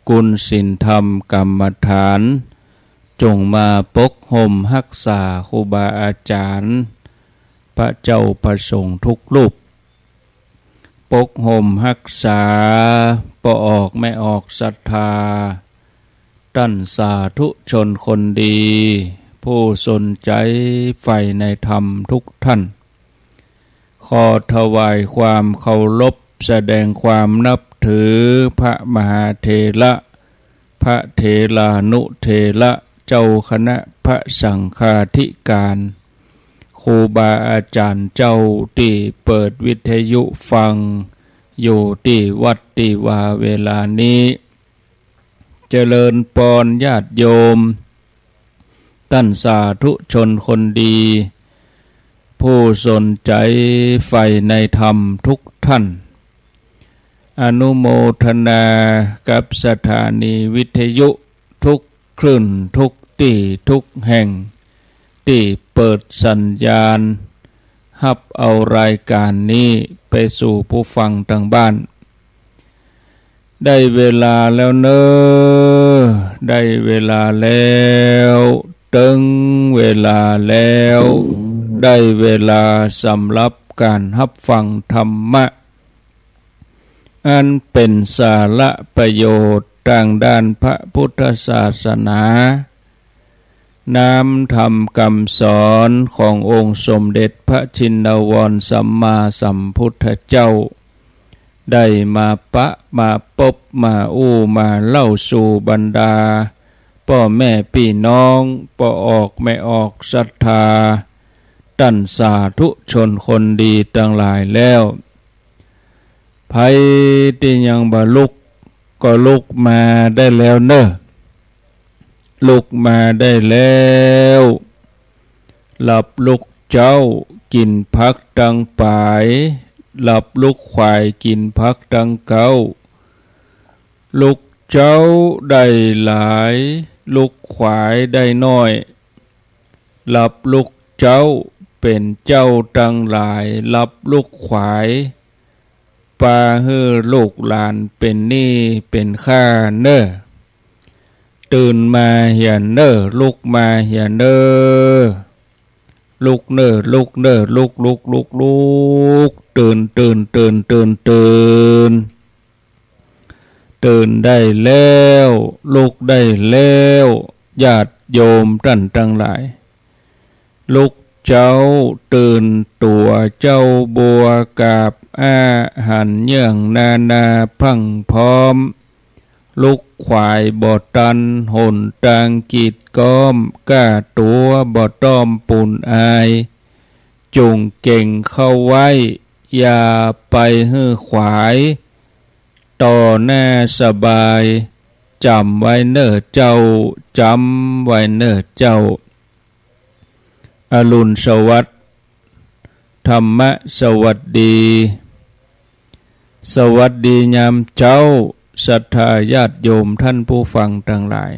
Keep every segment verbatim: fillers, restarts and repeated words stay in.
กุณศีลธรรมกรรมฐาน จงมาปกห่มฮักษาครูบาอาจ๋ารย์ พระเจ้าพระสงฆ์ทุกรูป ปกห่มฮักษาป้อออกแม่ออกศรัทธา ต้านสาธุชนคนดี ผู้สนใจ๋ใฝ่ในธรรมทุกท่าน ขอถวายความเคารพ แสดงความนับถือพระมหาเถระ พระเถรานุเถระ เจ้าคณะพระสังฆาธิการ ครูบาอาจ๋ารย์เจ้าตี้เปิดวิทยุฟังอยู่ตี้วัดตี้วาเวลานี้ เจริญปอนญาติโยม ต้านสาธุชนคนดี ผู้สนใจ๋ใฝ่ในธรรมทุกท่าน อนุโมทนากับสถานีวิทยุทุกคลื่นทุกตี้ทุกแห่ง ตี้เปิดสัญญาณ ฮับเอารายการนี้ไปสู่ผู้ฟังตางบ้าน ได้เวลาแล้วเน่อ ได้เวลาแล้ว เถิงเวลาแล้ว ได้เวลาสำหรับก๋านฮับฟังธรรมะ อันเป๋นสาระประโยชน์ตางด้านพระพุทธศาสนา น้ำธรรมกำสอนขององค์สมเด็จพระชินวรสัมมาสัมพุทธเจ้า ได้มาปะมาปบมาอู้มาเล่าสู่บรรดาป้อแม่ปี้น้อง ป้อออกแม่ออกศรัทธา ต้านสาธุชนคนดีตังหลายแล้ว ใผตี้ยังบ่ลุกก็ลุกมาได้แล้วเน่อ ลุกมาได้แล้ว หลับลุกเจ๊ากิ๋นผักตังป๋าย หลับลุกขวายกิ๋นผักตังเก๊า ลุกเจ๊าได้หลาย ลุกขวายได้น้อย หลับลุกเจ๊าเป๋นเจ้าตังหลาย หลับลุกขวาย ปาหื้อลูกหลานเป๋นหนี้เป๋นค่าเน่อ ตื่นมาเหียเน่อ ลุกมาเหียเน่อ ลุกเน่อ ลุกเน่อ ลุก ลุก ลุก ลุก ตื่น ตื่น ตื่น ตื่น ตื่น ตื่นได้แล้ว ลุกได้แล้ว ญาติโยมต้านตังหลาย ลุกเจ๊าตื่นตั๋วเจ๊าบัว กาบอาหันเยื่องนานาพรั่งพร้อม ลุกขวายบ่ตัน หนตางกีดก๊อม ก้าตั๋วบ่ต้อมปูนอาย จุ่งเก่งเข้าไว้ อย่าไปหื้อขวาย ต่อหน้าสบาย จ๋ำไว้เน่อเจ้า จ๋ำไว้เน่อเจ้า อรุณสวัสดิ์ ธรรมะสวัสดี สวัสดียามเจ๊า ศรัทธาญาติโยมต้านผู้ฟังตังหลาย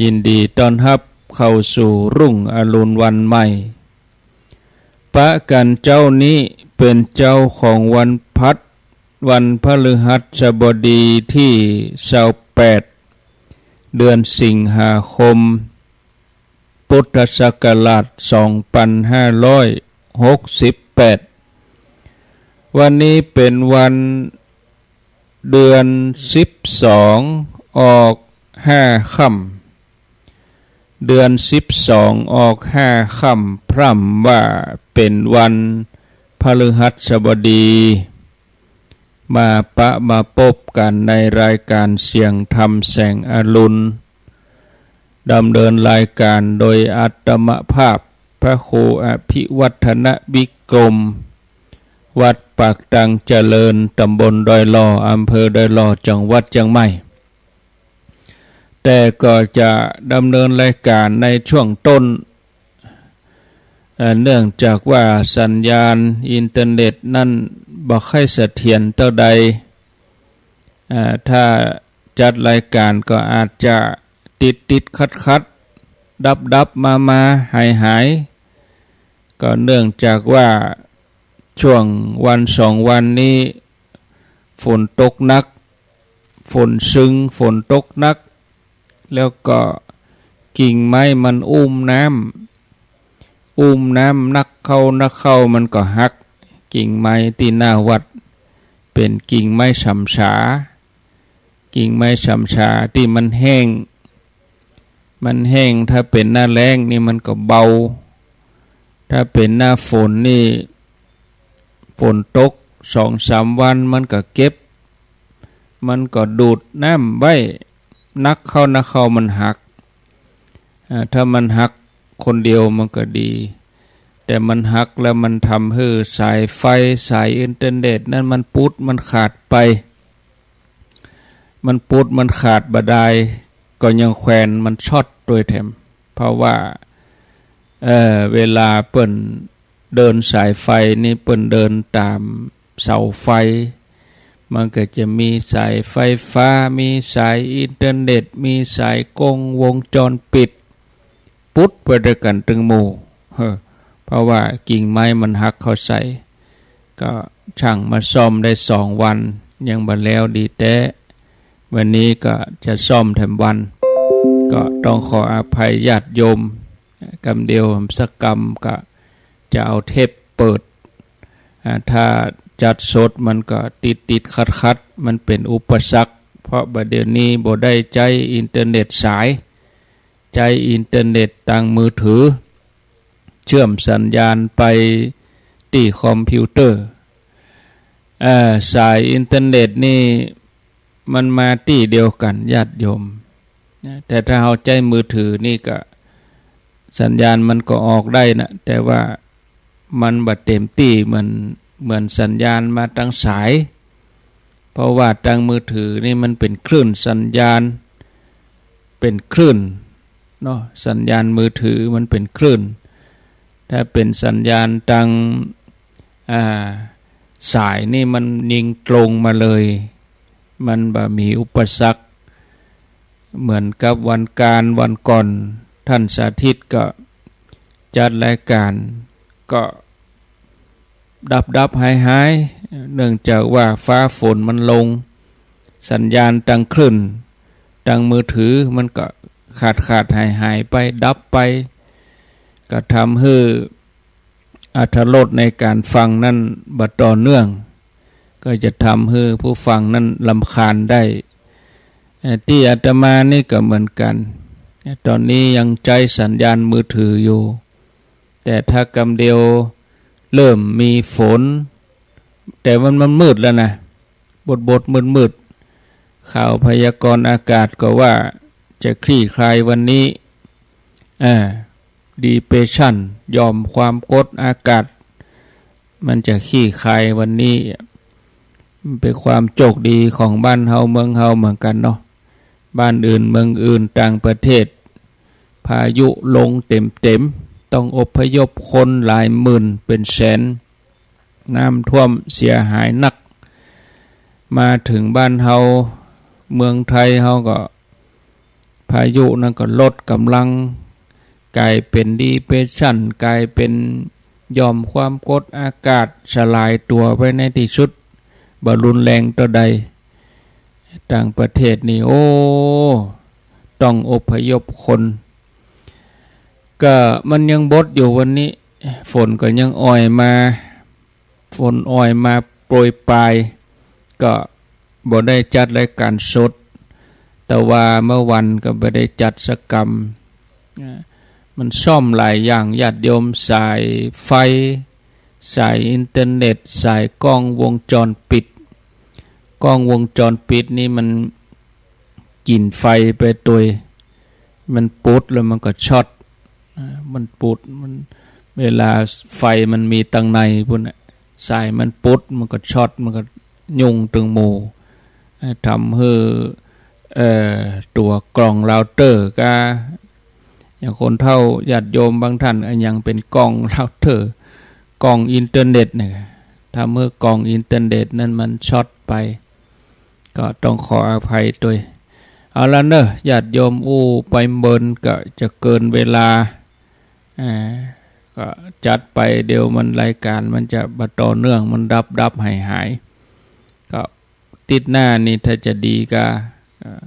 ยินดีต้อนฮับเข้าสู่รุ่งอรุณวันใหม่ ปะกั๋นเจ๊านี้เป๋นเจ๊าของวันพัด วันพฤหัสบดีตี้ซาวแปด เดือนสิงหาคม พุทธศักราชสองปันห้าร้อยหกสิบแปด วันนี้เป๋นวันเดือนสิบสอง ออกห้าค่ำ เดือนสิบสองออกห้าค่ำ พร่ำว่าเป๋นวันพฤหัสบดี มาปะมาปบกั๋นในรายก๋านเสียงธรรมแสงอรุณ ดำเนินรายก๋านโดยอาตมาภาพ พระครูอภิวัฒนวิกรม วัดปากตังเจริญ ตำบลดอยหล่อ อำเภอดอยหล่อ จังหวัดเจียงใหม่ แต่ก็จะดำเนินรายก๋านในช่วงต้น เอ่อ เนื่องจากว่าสัญญาณอินเทอร์เน็ตนั้นบ่ค่อยเสถียรเต้าใด เอ่อ ถ้าจัดรายก๋านก็อาจจะติดๆ ขัดๆ ดับๆ มาๆ หายๆ ก็เนื่องจากว่าช่วงวันสองวันนี้ฝนตกหนัก ฝนซึ่ง ฝนตกหนัก แล้วก็กิ่งไม้มันอุ้มน้ำ อุ้มน้ำหนักเข้าหนักเข้ามันก็หัก กิ่งไม้ตี้หน้าวัด เป๋นกิ่งไม้ฉ่ำฉา กิ่งไม้ฉ่ำฉาตี้มันแห้ง มันแห้ง ถ้าเป๋นหน้าแล้งนี่มันก็เบา ถ้าเป๋นหน้าฝนนี่ ฝนตกสองสามวันมันก็เก็บ มันก็ดูดน้ำไว้ หนักเข้าหนักเข้ามันหัก อ่า ถ้ามันหักคนเดียวมันก็ดี แต่มันหักแล้วมันทำหื้อสายไฟ สายอินเทอร์เน็ตนั้นมันปุดมันขาดไป มันปุดมันขาดบ่ดาย ก็ยังแขวนมันช็อตตวยแถม เพราะว่า เอ่อ เวลาเปิ้นเดินสายไฟนี่เปิ้นเดินต๋ามเสาไฟ มันก็จะมีสายไฟฟ้า มีสายอินเทอร์เน็ต มีสายกล้องวงจรปิด ปุดไปตวยกั๋นตึงหมู่ เฮ้อ เพราะว่ากิ่งไม้มันหักเข้าใส่ ก็จ้างมาซ่อมได้สองวัน ยังบ่แล้วดีแต๊ วันนี้ก็จะซ่อมแถมวัน ก็ต้องขออภัยญาติโยม กำเดียวสักกำก็จะเอาเทปเปิด อ่า ถ้าจัดสดมันก็ติดๆ ขัดๆ มันเป๋นอุปสรรค เพราะบ่าเดี่ยวนี้บ่ได้ใจ๊อินเทอร์เน็ตสาย ใจ๊อินเทอร์เน็ตตางมือถือ เชื่อมสัญญาณไปตี้คอมพิวเตอร์ เอ่อ สายอินเทอร์เน็ตนี่มันมาตี้เดียวกั๋นญาติโยมนะ แต่ถ้าเฮาใจ๊มือถือนี่ก็สัญญาณมันก็ออกได้นะ แต่ว่ามันบ่เต็มตี้เหมือน เหมือนสัญญาณมาตางสาย เพราะว่าตางมือถือนี่มันเป๋นคลื่นสัญญาณ เป๋นคลื่นเนาะ สัญญาณมือถือมันเป๋นคลื่น ถ้าเป๋นสัญญาณตาง อ่า สายนี่มันยิงตรงมาเลย มันบ่มีอุปสรรค เหมือนกับวันก๋านวันก่อน ท่านสาธิตก็จัดรายก๋าน ก็ดับๆ หายๆ เนื่องจากว่าฟ้าฝนมันลง สัญญาณตางคลื่น ตางมือถือมันก็ขาดๆ หายๆ ไป ดับไป ก็ทำหื้อ อรรถรสในก๋านฟังนั้นบ่ต่อเนื่อง ก็จะทำหื้อผู้ฟังนั้นรำคาญได้ เอ่อ ตี้อาตมานี่ก็เหมือนกั๋น ต๋อนนี้ยังใจ๊สัญญาณมือถืออยู่ แต่ถ้ากำเดียวเริ่มมีฝน แต่มัน มันมืดแล้วนะ บดๆ มืดๆ ข่าวพยากรณ์อากาศก็ว่าจะคลี่คลายวันนี้ เอ่อ ดีเพรสชัน หย่อมความกดอากาศ มันจะคลี่คลายวันนี้ มันเป๋นความโจคดีของบ้านเฮาเมืองเฮาเหมือนกั๋นเนาะ บ้านอื่นเมืองอื่นต่างประเทศ พายุลงเต็มๆ ต้องอพยพคนหลายหมื่นเป๋นแสน น้ำท่วมเสียหายหนัก มาเถิงบ้านเฮาเมืองไทยเฮาก็ พายุนั้นก็ลดก๋ำลัง ก๋ายเป๋นดีเพรสชัน ก๋ายเป๋นหย่อมความกดอากาศ สลายตั๋วไปในตี้สุด บ่รุนแรงเต้าใด ต่างประเทศนี่ โอ้ ต้องอพยพคน ก็มันยังบดอยู่วันนี้ ฝนก็ยังอ่อยมา ฝนอ่อยมาโปรยปราย ก็บ่ได้จัดรายก๋านสด แต่ว่าเมื่อวันก็บ่ได้จัดสักกำ อ่า มันซ่อมหลายอย่างญาติโยม สายไฟ สายอินเทอร์เน็ต สายกล้องวงจรปิด กล้องวงจรปิดนี่มัน กิ๋นไฟไปตวย มันปุดแล้วมันก็ช็อต อ่า มันปุด มัน เวลาไฟมันมีตังในปู้นน่ะ สายมันปุด มันก็ช็อต มันก็ยุ่งตึงหมู่ อ่า ทำหื้อ เอ่อ ตั๋วกล่องเราเตอร์กา อย่างคนเฒ่าญาติโยมบางท่านอะหยังเป๋นกล่องเราเตอร์ กล่องอินเทอร์เน็ตเนี่ย ทำหื้อกล่องอินเทอร์เน็ตนั้นมันช็อตไป ก็ต้องขออภัยตวย เอาละเนอะ ญาติโยม อู้ไปเมินก็จะเกินเวลา อ่า ก็จัดไป เดี๋ยวมันรายก๋านมันจะบ่ต่อเนื่อง มันดับๆ หายๆ ก็ ติ๊ดหน้านี่ถ้าจะดีกา เอ่อ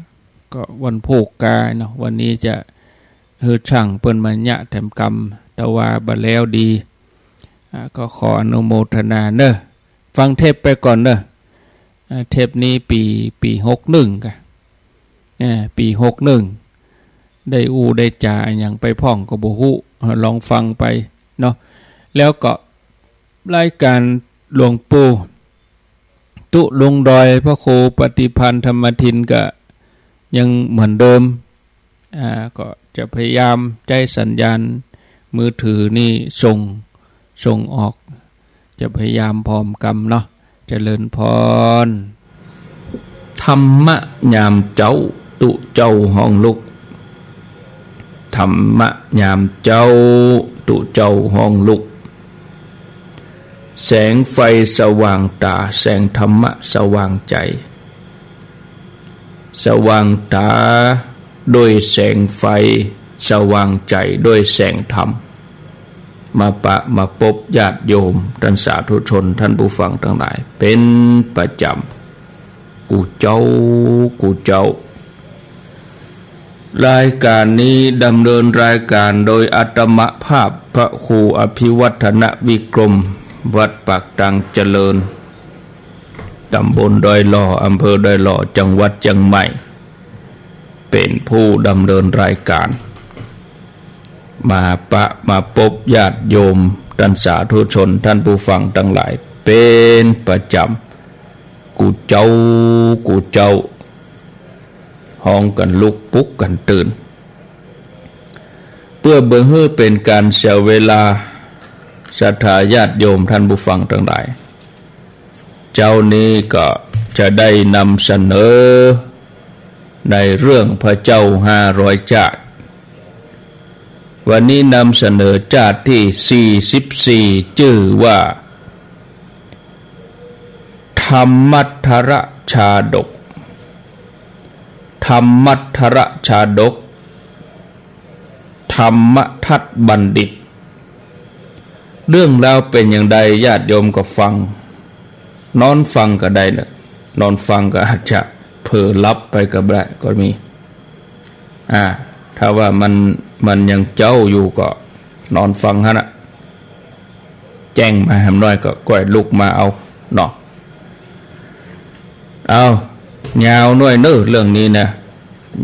ก็วันพูกกาเนาะ วันนี้จะหื้อจ้างเปิ้นมาเยียะแถมกำ แต่ว่าบ่แล้วดี อ่า ก็ขออนุโมทนาเนอะ ฟังเทปไปก่อนเนอะ อ่า เทปนี้ปี๋ ปี๋หกหนึ่งกา อ่า ปี๋หกหนึ่ง ได้อู้ได้จ๋าอะหยังไปพ่องก็บ่ฮู้ ลองฟังไปเนาะ แล้วก็รายก๋านหลวงปู่ตุ๊ลุงดอย พระครูปฏิภาณธรรมทินก็ยังเหมือนเดิม อ่า ก็จะพยายามใจ๊สัญญาณมือถือนี่ส่ง ส่งออก จะพยายามพร้อมกำเนาะ เจริญพร ธรรมะยามเจ๊า ตุ๊เจ้าฮ้องลุก ธรรมะยามเจ๊า ตุ๊เจ้าฮ้องลุก แสงไฟสว่างต๋า แสงธรรมะสว่างใจ๋ สว่างต๋าด้วยแสงไฟ สว่างใจ๋ด้วยแสงธรรม มาปะมาปบญาติโยม ต้านสาธุชน ต้านผู้ฟังตังหลาย เป๋นประจ๋ำ กู้เจ๊า กู้เจ๊า รายก๋านนี้ดำเนินรายก๋านโดยอาตมาภาพพระครูอภิวัฒนวิกรม วัดปากตังเจริญ ต๋ำบลดอยหล่อ อำเภอดอยหล่อ จังหวัดเจียงใหม่ เป๋นผู้ดำเนินรายก๋าน มาปะมาปบญาติโยม ต้านสาธุชน ต้านผู้ฟังตังหลาย เป๋นประจ๋ำ กู้เจ๊า กู้เจ๊า ฮ้องกั๋นลุก ปลุกกั๋นตื่น เปื้อบ่หื้อเป๋นก๋านเสียเวลา ศรัทธาญาติโยม ต้านผู้ฟังตังหลาย เจ๊านี้ก็จะได้นำเสนอในเรื่องพระเจ้าห้าร้อยจ้าด วันนี้นำเสนอจ้าดตี้สี่สิบสี่ จื้อว่า ธรรมัทรชาดก ธรรมัทรชาดก ธรรมทัตบัณฑิต เรื่องราวเป๋นอย่างใด ญาติโยมก็ฟัง นอนฟังก็ได้เนอะ นอนฟังก็อาจจะเผลอหลับไปก็ได้ ก็มี อ่า ถ้าว่ามัน มันยังเจ๊าอยู่ก็นอนฟังหั้นน่ะ แจ้งมาแหมหน้อยก็ก้อยลุกมาเอาเนาะ เอา ยาวหน้อยเนอะ เรื่องนี้นะ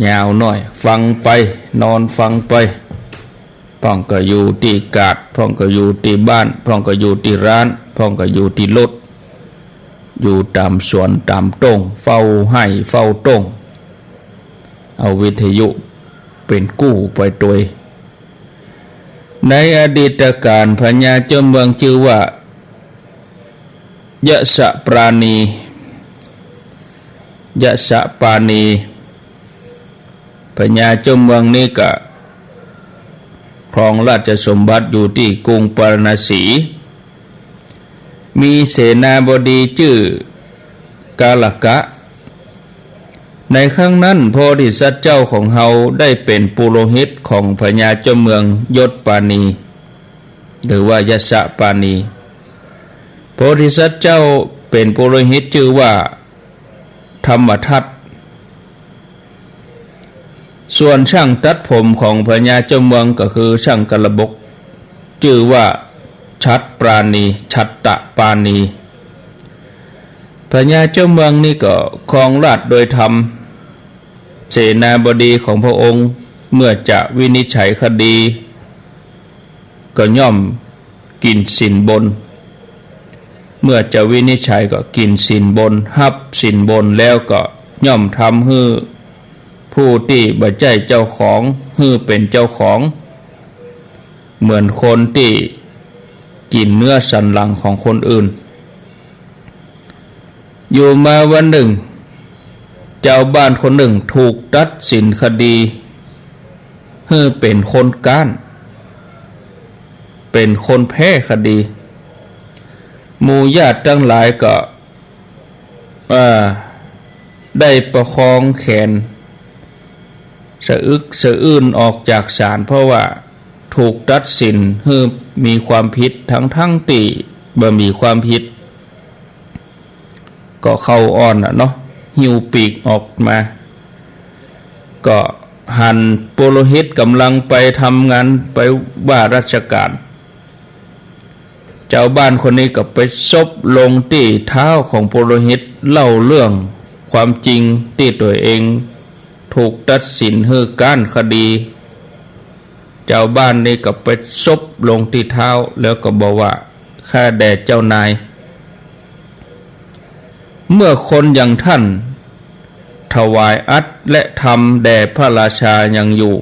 ยาวหน้อย ฟังไป นอนฟังไป พ่องก็อยู่ตี้กาด พ่องก็อยู่ตี้บ้าน พ่องก็อยู่ตี้ร้าน พ่องก็อยู่ตี้รถ อยู่ต๋ามสวนต๋ามต้ง เฝ้าไฮ่เฝ้าต้ง เอาวิทยุเป๋นกู้ไปตวย ในอดีตก๋าลพญาเจ้าเมืองจื้อว่า ยะสะปราณี ยะสะปานี พญาเจ้าเมืองนี้ก็ครองราชสมบัติอยู่ตี้กรุงปาราณสี มีเสนาบดีจื้อกาลกะ ในครั้งนั้นโพธิสัตว์เจ้าของเฮาได้เป๋นปุโรหิตของพญาเจ้าเมืองยศปานี หรือว่ายะสะปานี โพธิสัตว์เจ้าเป๋นปุโรหิตจื้อว่าธรรมทัต ส่วนช่างตัดผมของพญาเจ้าเมืองก็คือช่างกระบก จื้อว่าฉัตรปราณี ฉัตตปานี พญาเจ้าเมืองนี้ก็ครองราชย์โดยธรรม เสนาบดีของพระองค์เมื่อจะวินิจฉัยคดี ก็ย่อมกินสินบน เมื่อจะวินิจฉัยก็กินสินบน ฮับสินบนแล้วก็ย่อมทำหื้อผู้ตี้บ่ใจ้เจ้าของหื้อเป๋นเจ้าของ เหมือนคนตี้กินเนื้อสันหลังของคนอื่น อยู่มาวันหนึ่ง จาวบ้านคนหนึ่งถูกตัดสินคดีหื้อเป๋นคนก๊าน เป๋นคนแพ้คดี หมู่ญาติตังหลายก็ เอ่อ ได้ประคองแขน สะอึกสะอื้นออกจากศาล เพราะว่าถูกตัดสินหื้อมีความผิด ทั้งๆ ตี้บ่มีความผิด ก็เข้าอ่อนน่ะเนาะ หิ้วปีกออกมา ก็หันปุโรหิตก่ำลังไปทำงาน ไปว่าราชก๋าน จาวบ้านคนนี้ก็ไปซบลงตี้เท้าของปุโรหิต เล่าเรื่องความจริงตี้ตั๋วเองถูกตัดสินหื้อก๊านคดี จาวบ้านนี้ก็ไปซบลงตี้เท้า แล้วก็บอกว่า ข้าแด่เจ้านาย เมื่อคนอย่างท่านถวายอัตถ์และธรรมแด่พระราชายังอยู่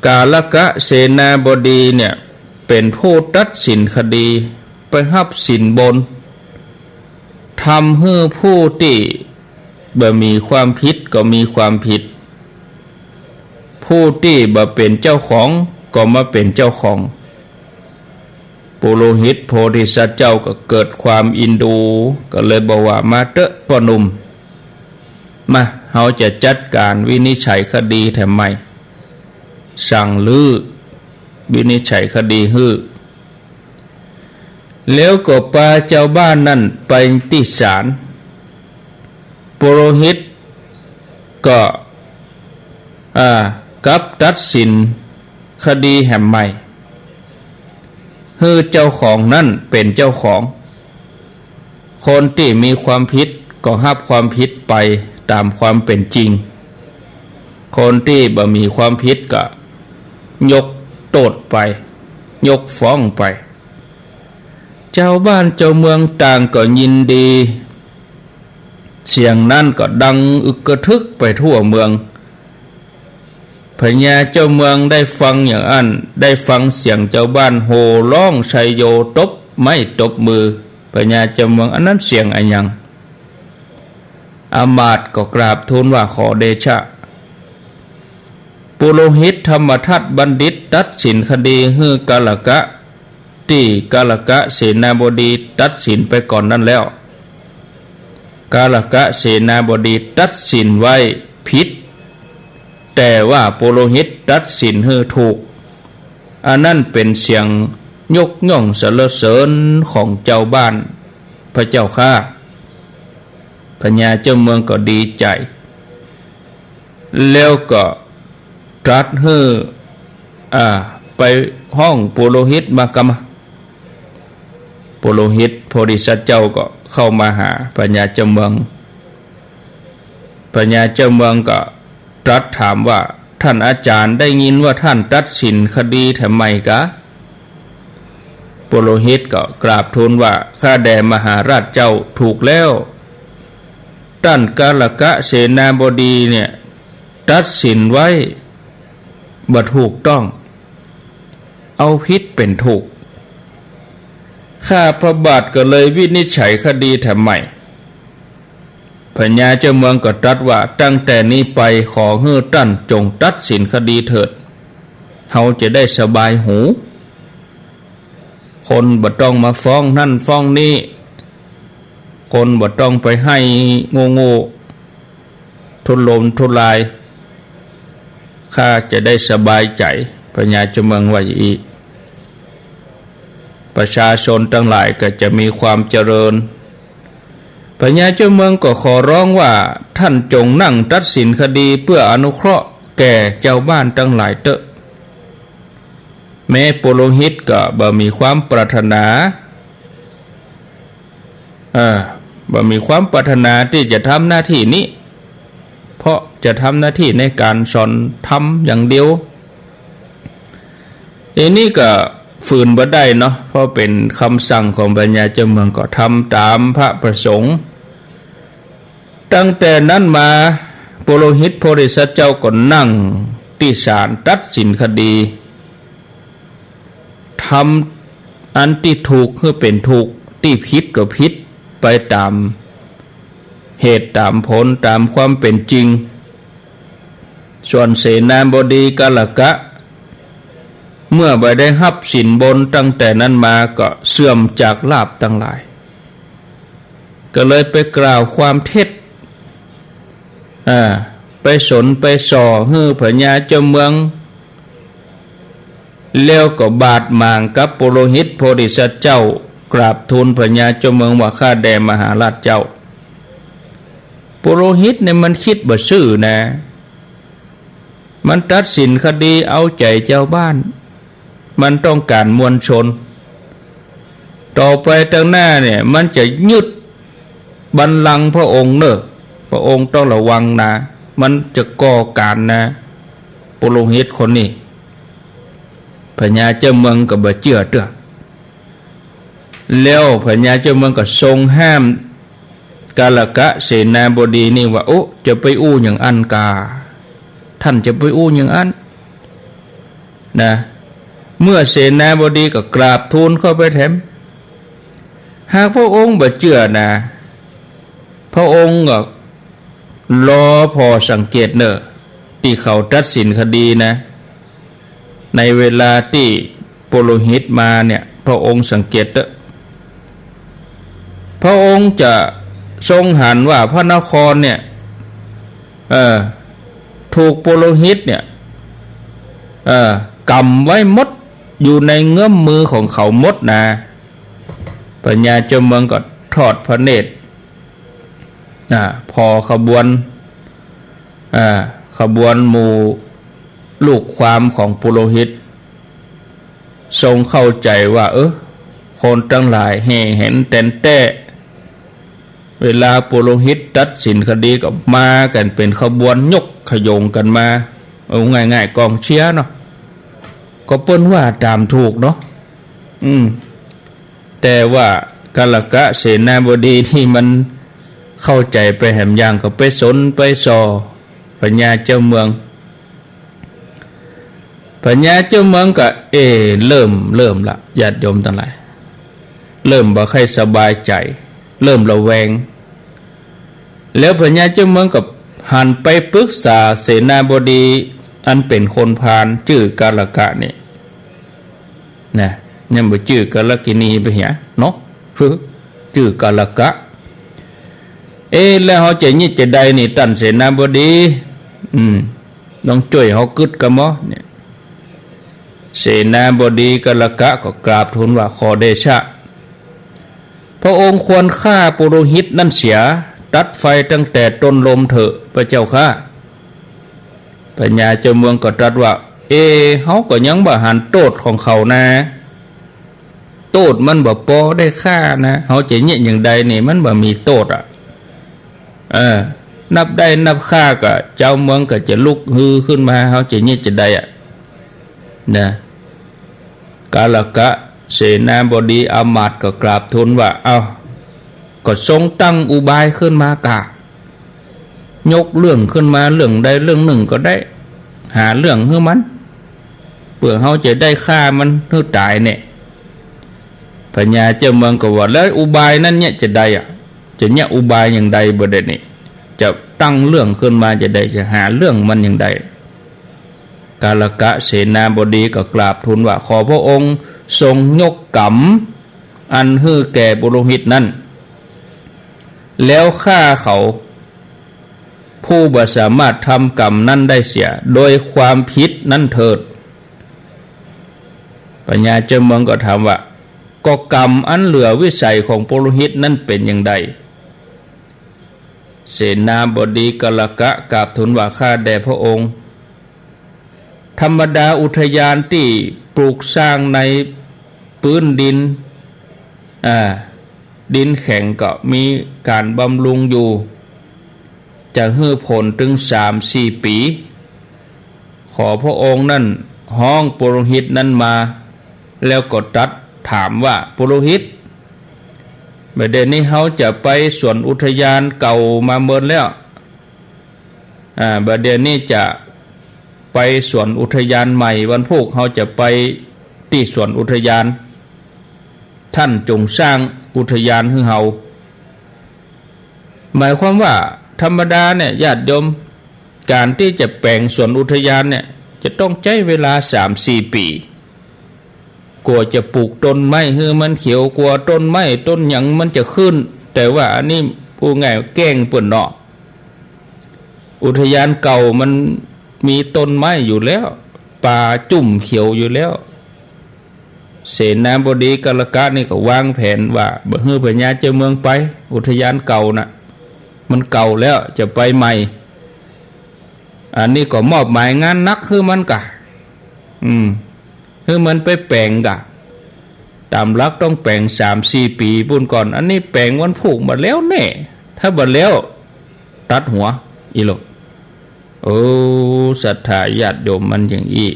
กาลกะเสนาบดีเนี่ยเป๋นผู้ตัดสินคดี ไปฮับสินบน ทำหื้อผู้ตี้บ่มีความผิดก็มีความผิด ผู้ตี้บ่เป๋นเจ้าของก็มาเป๋นเจ้าของ ปุโรหิตโพธิสัตว์เจ้าก็เกิดความอินดู ก็เลยบอกว่า มาเต๊อะป้อหนุ่ม มา เฮาจะจัดก๋านวินิจฉัยคดีแถมใหม่ สั่งรื้อวินิจฉัยคดีหื้อ แล้วก็ปาจาวบ้านนั้นไปตี้ศาล ปุโรหิตก็ อ่า กลับตัดสินคดีแหมใหม่ หื้อเจ้าของนั้นเป๋นเจ้าของ คนตี้มีความผิดก็ฮับความผิดไปต๋ามความเป๋นจริง คนตี้บ่มีความผิดก็ยกโต้ษไป ยกฟ้องไป จาวบ้านจาวเมืองต่างก็ยินดี เสียงนั้นก็ดังอึกกระทึกไปทั่วเมือง พญาเจ้าเมืองได้ฟังอย่างอั้น ได้ฟังเสียงจาวบ้านโห่ฮ้องชัยโย ตบไม้ตบมือ พญาเจ้าเมือง อันนั้นเสียงอะหยัง อำมาตย์ก็กราบทูลว่า ขอเดชะ ปุโรหิตธรรมทัตบัณฑิตตัดสินคดีหื้อกาลกะ ตี้กาลกะเสนาบดีตัดสินไปก่อนนั้นแล้ว กาลกะเสนาบดีตัดสินไว้ผิด แต่ว่าปุโรหิตตัดสินหื้อถูก อันนั้นเป๋นเสียงยกย่องสรรเสริญของจาวบ้าน พระเจ้าข้า พญาเจ้าเมืองก็ดีใจ๋ แล้วก็ตรัสหื้อ อ่า ไปฮ้องปุโรหิตมากำมา ปุโรหิตโพธิสัตว์เจ้าก็เข้ามาหาพญาเจ้าเมือง พญาเจ้าเมืองก็ตรัสถามว่า ท่านอาจารย์ ได้ยินว่าท่านตัดสินคดีแถมใหม่กา ปุโรหิตก็กราบทูลว่า ข้าแด่มหาราชเจ้า ถูกแล้ว ต้านกาลกะเสนาบดีเนี่ยตัดสินไว้บ่ถูกต้อง เอาผิดเป๋นถูก ข้าพระบาทก็เลยวินิจฉัยคดีแถมใหม่ พญาเจ้าเมืองก็ตรัสว่า ตั้งแต่นี้ไปขอหื้อต้านจงตัดสินคดีเถิด เฮาจะได้สบายหู คนบ่ต้องมาฟ้องนั่นฟ้องนี่ คนบ่ต้องไปไห้โง่ๆ ทุรนทุราย ข้าจะได้สบายใจ๋ พญาเจ้าเมืองว่าอย่างอี้ ประชาชนตังหลายก็จะมีความเจริญ พญาเจ้าเมืองก็ขอร้องว่า ท่านจงนั่งตัดสินคดีเพื่ออนุเคราะห์แก่จาวบ้านตังหลายเต๊อะ แม้ปุโรหิตก็บ่มีความปรารถนา เออ บ่มีความปรารถนาตี้จะทำหน้าตี้นี้ เพราะจะทำหน้าตี้ในก๋านสอนธรรมอย่างเดียว อันนี้ก็ฝืนบ่ได้เนาะ เพราะเป๋นกำสั่งของพญาเจ้าเมืองก็ทำต๋ามพระประสงค์ ตั้งแต่นั้นมา ปุโรหิตโพธิสัตว์เจ้าก็นั่งตี้ศาลตัดสินคดี ทำอันตี้ถูกหื้อเป๋นถูก ตี้ผิดก็ผิด ไปต๋ามเหตุต๋ามผลต๋ามความเป๋นจริง ส่วนเสนาบดีกาลกะ เมื่อบ่ได้ฮับสินบนตั้งแต่นั้นมาก็เสื่อมจากลาภตังหลาย ก็เลยไปกล่าวความเท็จ อ่า ไปสนไปส่อหื้อพญาเจ้าเมือง แล้วก็บาดหมางกับปุโรหิตโพธิสัตว์เจ้า กราบทูลพญาเจ้าเมืองว่า ข้าแด่มหาราชเจ้า ปุโรหิตเนี่ยมันกึ๊ดบ่ซื่อนะ มันตัดสินคดีเอาใจ๋จาวบ้าน มันต้องก๋านมวลชน ต่อไปตางหน้าเนี่ย มันจะยึดบัลลังก์พระองค์เน่อ พระองค์ต้องระวังนะ มันจะก่อก๋านนะ ปุโรหิตคนนี้ พญาเจ้าเมืองก็บ่เจื้อเตื้อ แล้วพญาเจ้าเมืองก็ทรงห้าม กาลกะเสนาบดีนี่ว่า โอ้ จะไปอู้อย่างอั้นกา ท่านจะไปอู้อย่างอั้น นะ เมื่อเสนาบดีก็กราบทูลเข้าไปแถม หากพระองค์บ่เจื้อนะ พระองค์ก็รอผ่อสังเกตเน่อ ตี้เขาตัดสินคดีนะ ในเวลาตี้ปุโรหิตมาเนี่ย พระองค์สังเกตเต๊อะ พระองค์จะทรงหันว่าพระนครเนี่ย เออ ถูกปุโรหิตเนี่ย เออ ก๋ำไว้หมด อยู่ในเงื้อมมือของเขาหมดนะ พญาเจ้าเมืองก็ทอดพระเนตร อ่า ผ่อขบวน อ่า ขบวนหมู่ลูกความของปุโรหิต ทรงเข้าใจ๋ว่า เออ คนตังหลายแห่เห็นแต๋นแต๊ เวลาปุโรหิตตัดสินคดีก็มากั๋นเป๋นขบวนยกขโยงกั๋นมา เอาง่ายๆ ก๋องเชียร์เนาะ ก็เปิ้นว่าต๋ามถูกเนาะ อืม แต่ว่ากาลกะเสนาบดีนี่มันเข้าใจ๋ไปแหมอย่าง ก็ไปสนไปส่อพญาเจ้าเมือง พญาเจ้าเมืองก็ เอ เริ่ม เริ่มละ ญาติโยมตังหลาย เริ่มบ่ใค่สบายใจ๋ เริ่มระแวง แล้วพญาเจ้าเมืองก็หันไปปรึกษาเสนาบดีอันเป๋นคนพาลจื้อกาลกะนี่ นะ ยังบ่จื้อกาลกิณีไปเหียเนาะ จื้อกาลกะ เอ๊ะ แล้วเฮาจะเยียะจาใดนี่ต้านเสนาบดี อืม ลองจ้วยเฮากึ๊ดกำบ่ เนี่ย เสนาบดีกาลกะก็กราบทูลว่า ขอเดชะ พระองค์ควรฆ่าปุโรหิตนั้นเสีย ตัดไฟตั้งแต่ต้นลมเถอะ พระเจ้าข้า พญาเจ้าเมืองก็ตรัสว่า เอ เฮาก็ยังบ่หันโต้ษของเขานะ โต้ษมันบ่ปอได้ฆ่านะ เฮาจะเยียะอย่างใดนี่ มันบ่มีโต้ษอะ เออ นับได้นับฆ่าก็ จาวเมืองก็จะลุกฮือขึ้นมา เฮาจะเยียะจาใดอะ นะ กาลกะเสนาบดีอามาตย์ก็กราบทูลว่า เอ้า ก็ทรงตั้งอุบายขึ้นมากา ยกเรื่องขึ้นมาเรื่องใดเรื่องนึ่งก็ได้ หาเรื่องหื้อมัน เปื้อเฮาจะได้ฆ่ามันหื้อต๋ายเนี่ย พญาเจ้าเมืองก็ว่า แล้วอุบายนั้นเนี่ยจะใดอะ จะเนี่ยอุบายอย่างใดบ่ได้นี่ จะตั้งเรื่องขึ้นมาจะใด จะหาเรื่องมันอย่างใด กาลกะเสนาบดีก็กราบทูลว่า ขอพระองค์ทรงยกกรรมอันหื้อแก่ปุโรหิตนั้น แล้วฆ่าเขา ผู้บ่สามารถทำกรรมนั้นได้เสีย โดยความผิดนั้นเถิด พญาเจ้าเมืองก็ถามว่า ก็กรรมอันเหลือวิสัยของปุโรหิตนั้นเป๋นอย่างใด เสนาบดีกาลกะกราบทูลว่า ข้าแด่พระองค์ ธรรมดาอุทยานตี้ปลูกสร้างในปื๊นดิน อ่า ดินแข็งก็มีก๋านบำรุงอยู่ จะหื้อผลตึงสามสี่ปี๋ ขอพระองค์นั้นฮ้องปุโรหิตนั้นมา แล้วก็ตรัสถามว่า ปุโรหิต บ่าเดี่ยวนี้เฮาจะไปสวนอุทยานเก่ามาเมินแล้ว อ่า บ่าเดี่ยวนี้จะไปสวนอุทยานใหม่ วันพูกเฮาจะไปตี้สวนอุทยาน ท่านจงสร้างอุทยานหื้อเฮา หมายความว่าธรรมดาเนี่ยญาติโยม ก๋านตี้จะแป๋งสวนอุทยานเนี่ย จะต้องใจ๊เวลาสามสี่ปี๋ กว่าจะปลูกต้นไม้หื้อมันเขียว กว่าต้นไม้ต้นหยังมันจะขึ้น แต่ว่าอันนี้พูดง่ายแกล้งเปิ้นเนาะ อุทยานเก่ามันมีต้นไม้อยู่แล้ว ป่าจุ่มเขียวอยู่แล้ว เสนาบดีกาลกะนี่ก็วางแผนว่าบ่หื้อพญาเจ้าเมืองไปอุทยานเก่าน่ะ มันเก่าแล้วจะไปใหม่ อันนี้ก็มอบหมายงานหนักหื้อมันก่ะ อืม หื้อมันไปแป๋งก่ะ ต๋ามหลักต้องแป๋งสามสี่ปี๋ปู๊นก่อน อันนี้แป๋งวันพูกบ่าแล้วแน่ ถ้าบ่าแล้วตัดหัว อี้โล โอ้ ศรัทธาญาติโยมมันอย่างอี้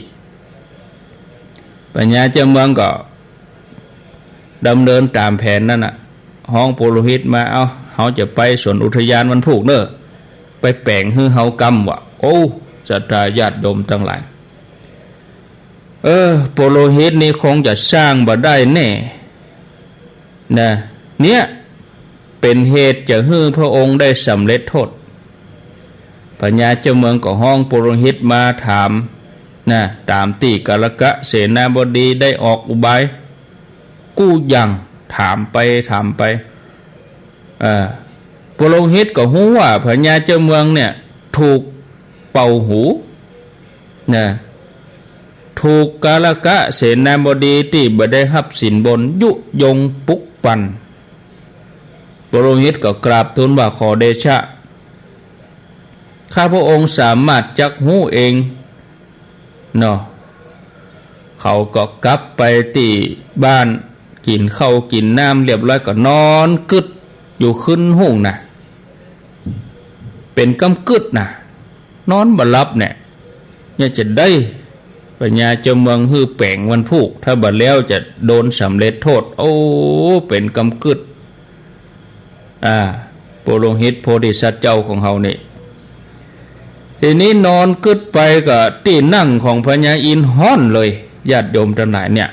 พญาเจ้าเมืองก็ดำเนินต๋ามแผนนั้นน่ะ ฮ้องปุโรหิตมา เอ้า เฮาจะไปสวนอุทยานวันพูกเน่อ ไปแป๋งหื้อเฮากำ ว่า โอ้ ศรัทธาญาติโยมตังหลาย เออ ปุโรหิตนี่คงจะสร้างบ่ได้แน่ นะ เนี่ย เป๋นเหตุจะหื้อพระองค์ได้สำเร็จโทษ พญาเจ้าเมืองก็ฮ้องปุโรหิตมาถาม นะ ต๋ามตี้กาลกะเสนาบดีได้ออกอุบาย กู้อย่าง ถามไป ถามไป เออ ปุโรหิตก็ฮู้ว่าพญาเจ้าเมืองเนี่ย ถูกเป่าหู นะ ถูกกาลกะเสนาบดีตี้บ่ได้ฮับสินบน ยุยงปลุกปั่น ปุโรหิตก็กราบทูลว่า ขอเดชะ ข้าพระองค์สามารถจักฮู้เองเนาะ เขาก็กลับไปตี้บ้าน กิ๋นข้าวกิ๋นน้ำเรียบร้อยก็นอนกึ๊ดอยู่คืนฮุ่งน่ะ เป๋นกำกึ๊ดน่ะ นอนบ่หลับเนี่ย เนี่ยจะได้ พญาเจ้าเมืองหื้อแป๋งวันพูก ถ้าบ่าแล้วจะโดนสำเร็จโทษ โอ้ เป๋นกำกึ๊ด อ่า ปุโรหิตโพธิสัตว์เจ้าของเฮานี่ ทีนี้นอนกึ๊ดไปก็ตี้นั่งของพญาอินทร์ฮ้อนเลย ญาติโยมตังหลายเนี่ย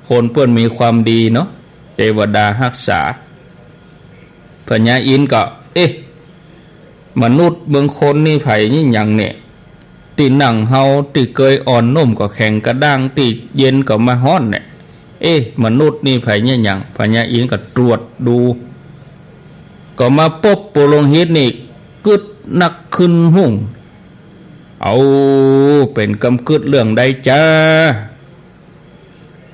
คนเปิ้นมีความดีเนาะ เตวดาฮักษา พญาอินทร์ก็ เอ๊ะ มนุษย์เมืองคนนี่ใผนี่หยังเนี่ย ตี้นั่งเฮาตี้เกยอ่อนนุ่มก็แข็งกระด้าง ตี้เย็นก็มาฮ้อนเนี่ย เอ๊ะ มนุษย์นี่ใผนี่หยัง พญาอินทร์ก็ตรวจดู ก็มาปบปุโรหิตนี่กึ๊ดนักคืนฮุ่ง เอา เป๋นกำกึ๊ดเรื่องใดจ๊ะ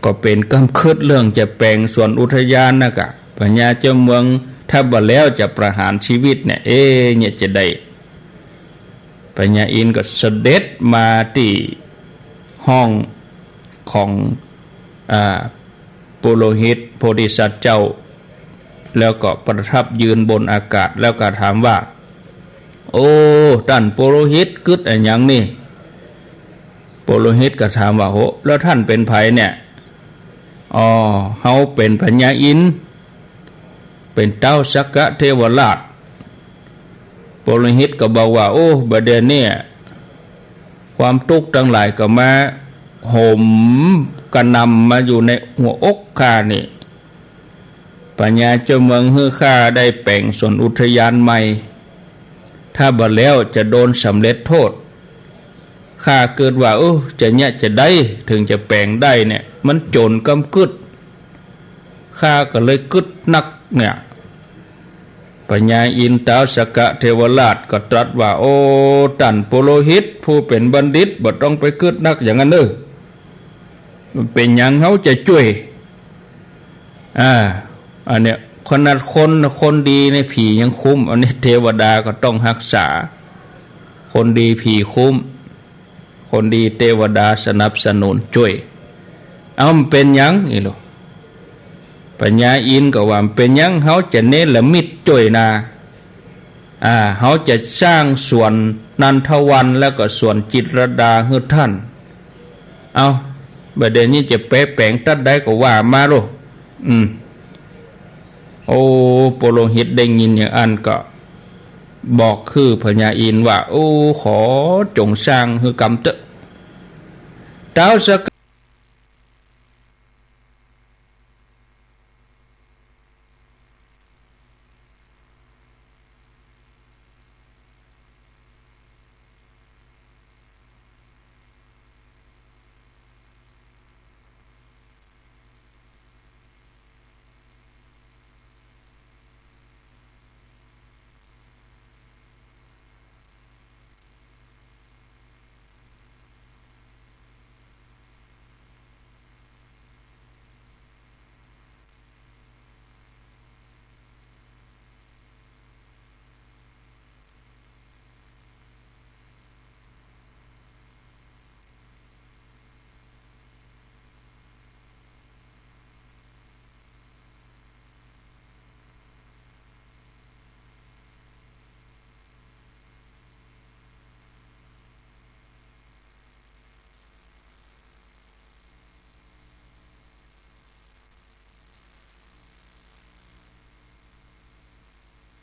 ก็เป๋นกำกึ๊ดเรื่องจะแป๋งสวนอุทยานน่ะก่ะ พญาเจ้าเมืองถ้าบ่าแล้วจะประหารชีวิตเนี่ย เอ๊ะ เนี่ยจะได้ พญาอินทร์ก็เสด็จมาตี้ห้องของ อ่า ปุโรหิตโพธิสัตว์เจ้า แล้วก็ประทับยืนบนอากาศ แล้วก็ถามว่า โอ้ ต้านปุโรหิตกึ๊ดอะหยังนี่ ปุโรหิตก็ถามว่า โห แล้วต้านเป๋นใผเนี่ย อ๋อ เฮาเป๋นพญาอินทร์ เป๋นเต๊าสักกะเทวราช ปุโรหิตก็บอกว่า โอ้ บ่าเดี่ยวเนี่ย ความตุ๊กข์ตังหลายก็มาโหมกระหน่ำมาอยู่ในหัวอกข้านี่ พญาเจ้าเมืองหื้อข้าได้แป๋งสวนอุทยานใหม่ ถ้าบ่าแล้วจะโดนสำเร็จโทษ ข้ากึ๊ดว่า เออ จะเนี่ยจะได้ เถิงจะแป๋งได้เนี่ย มันโจ๋นกำกึ๊ด ข้าก็เลยกึ๊ดนักเนี่ย พญาอินทาสกะเทวราชก็ตรัสว่า โอ้ ต้านปุโรหิตผู้เป๋นบัณฑิต บ่ต้องไปกึ๊ดนักอย่างนั้นเน่อ มันเป๋นหยังเฮาจะจ้วย อ่า อันเนี้ย ขนาดคน คนดีเนี่ยผียังคุ้ม อันนี้เทวดาก็ต้องฮักษา คนดีผีคุ้ม คนดีเตวดาสนับสนุนจ้วย เอ้า มันเป๋นหยัง อี้โล พญาอินทร์ก็ว่า มันเป๋นหยัง เฮาจะเนรมิตจ้วยนา อ่า เฮาจะสร้างสวนนันทวัน แล้วก็สวนจิตรลดาหื้อต้าน เอ้า บ่าเดี่ยวนี้จะไปแป๋งตั๊ดใดก็ว่ามาโลด อืม โอ้ ปุโรหิตได้ยินอย่างอั้นก็บอกคือพญาอินทร์ว่า โอ้ ขอจงสร้างหื้อกำเต๊อะ ท้าวสัก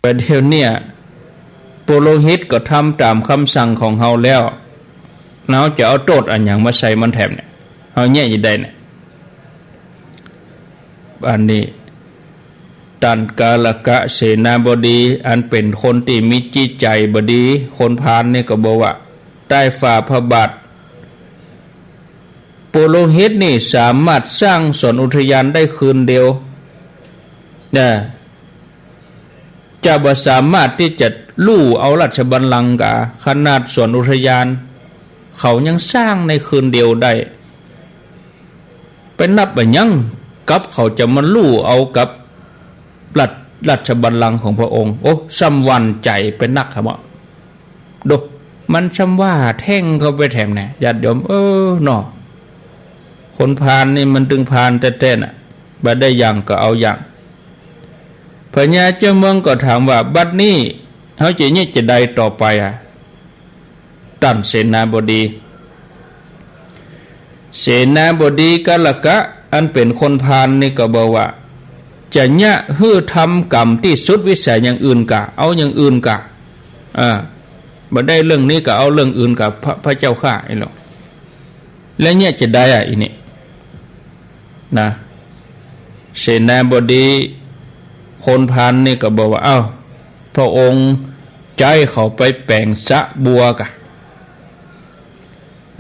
แต่เดี๋ยวเนี่ย ปุโรหิตก็ทำต๋ามกำสั่งของเฮาแล้ว เฮาจะเอาโต้ษอะหยังมาใส่มันแถมเนี่ย เฮาเยียะจะใดเนี่ย อันนี้ ต้านกาลกะเสนาบดี อันเป๋นคนตี้มีจิตใจ๋บ่ดี คนพาลนี่ก็บอกว่า ใต้ฝ่าพระบาท ปุโรหิตนี่สามารถสร้างสวนอุทยานได้คืนเดียว นะ จะบ่สามารถตี้จะลู่เอาราชบัลลังก์กา ขนาดสวนอุทยาน เขายังสร้างในคืนเดียวได้ ไปนับอะหยังกับเขาจะมาลู่เอากับราช ราชบัลลังก์ของพระองค์ โอ้ ส่ำหวั่นใจ๋ไปนักหะเมาะ ดู มันส่ำว่าแท่งเข้าไปแถมแหน่ ญาติโยม เออ เนาะ คนพาลนี่มันตึงพาลแต๊ๆ น่ะ บ่ได้อย่างก็เอาอย่าง พญาเจ้าเมืองก็ถามว่า บัดนี้เฮาจะเยียะจะใดต่อไปอะ ต้านเสนาบดี เสนาบดีกาลกะ อันเป๋นคนพาลนี่ก็บอกว่า จะเยียะหื้อทำก๋รรมตี้สุดวิสัยอย่างอื่นกา เอาอย่างอื่นกา อ่า บ่ได้เรื่องนี้ก็เอาเรื่องอื่นกา พระ พระเจ้าข้า อี้หละ แล้วเยียะจะใดอะ อี้นี่ นะ เสนาบดีคนพาลนี่ก็บอกว่า เอ้า พระองค์ใจ๊เขาไปแป๋งสระบัวกา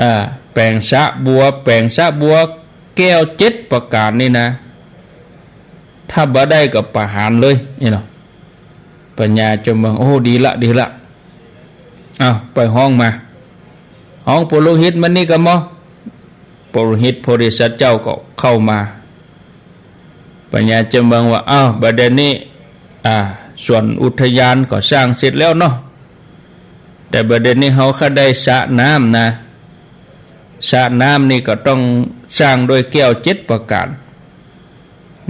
อ่า แป๋งสระบัว แป๋งสระบัวแก้วเจ็ดประก๋านนี่นะ ถ้าบ่ได้ก็ประหารเลย อี้เนาะ พญาเจ้าเมือง โอ้ ดีละ ดีละ เอ้า ไปฮ้องมา ฮ้องปุโรหิตมานี่กาเมาะ ปุโรหิตโพธิสัตว์เจ้าก็เข้ามา พญาเจ้าเมืองว่า เอ้า บัดเดี๋ยวนี้ อ่า สวนอุทยานก็สร้างเสร็จแล้วเนาะ แต่บัดเดี๋ยวนี้เฮาข้าได้สระน้ำนะ สระน้ำนี่ก็ต้องสร้างด้วยแก้วเจ็ดประก๋าน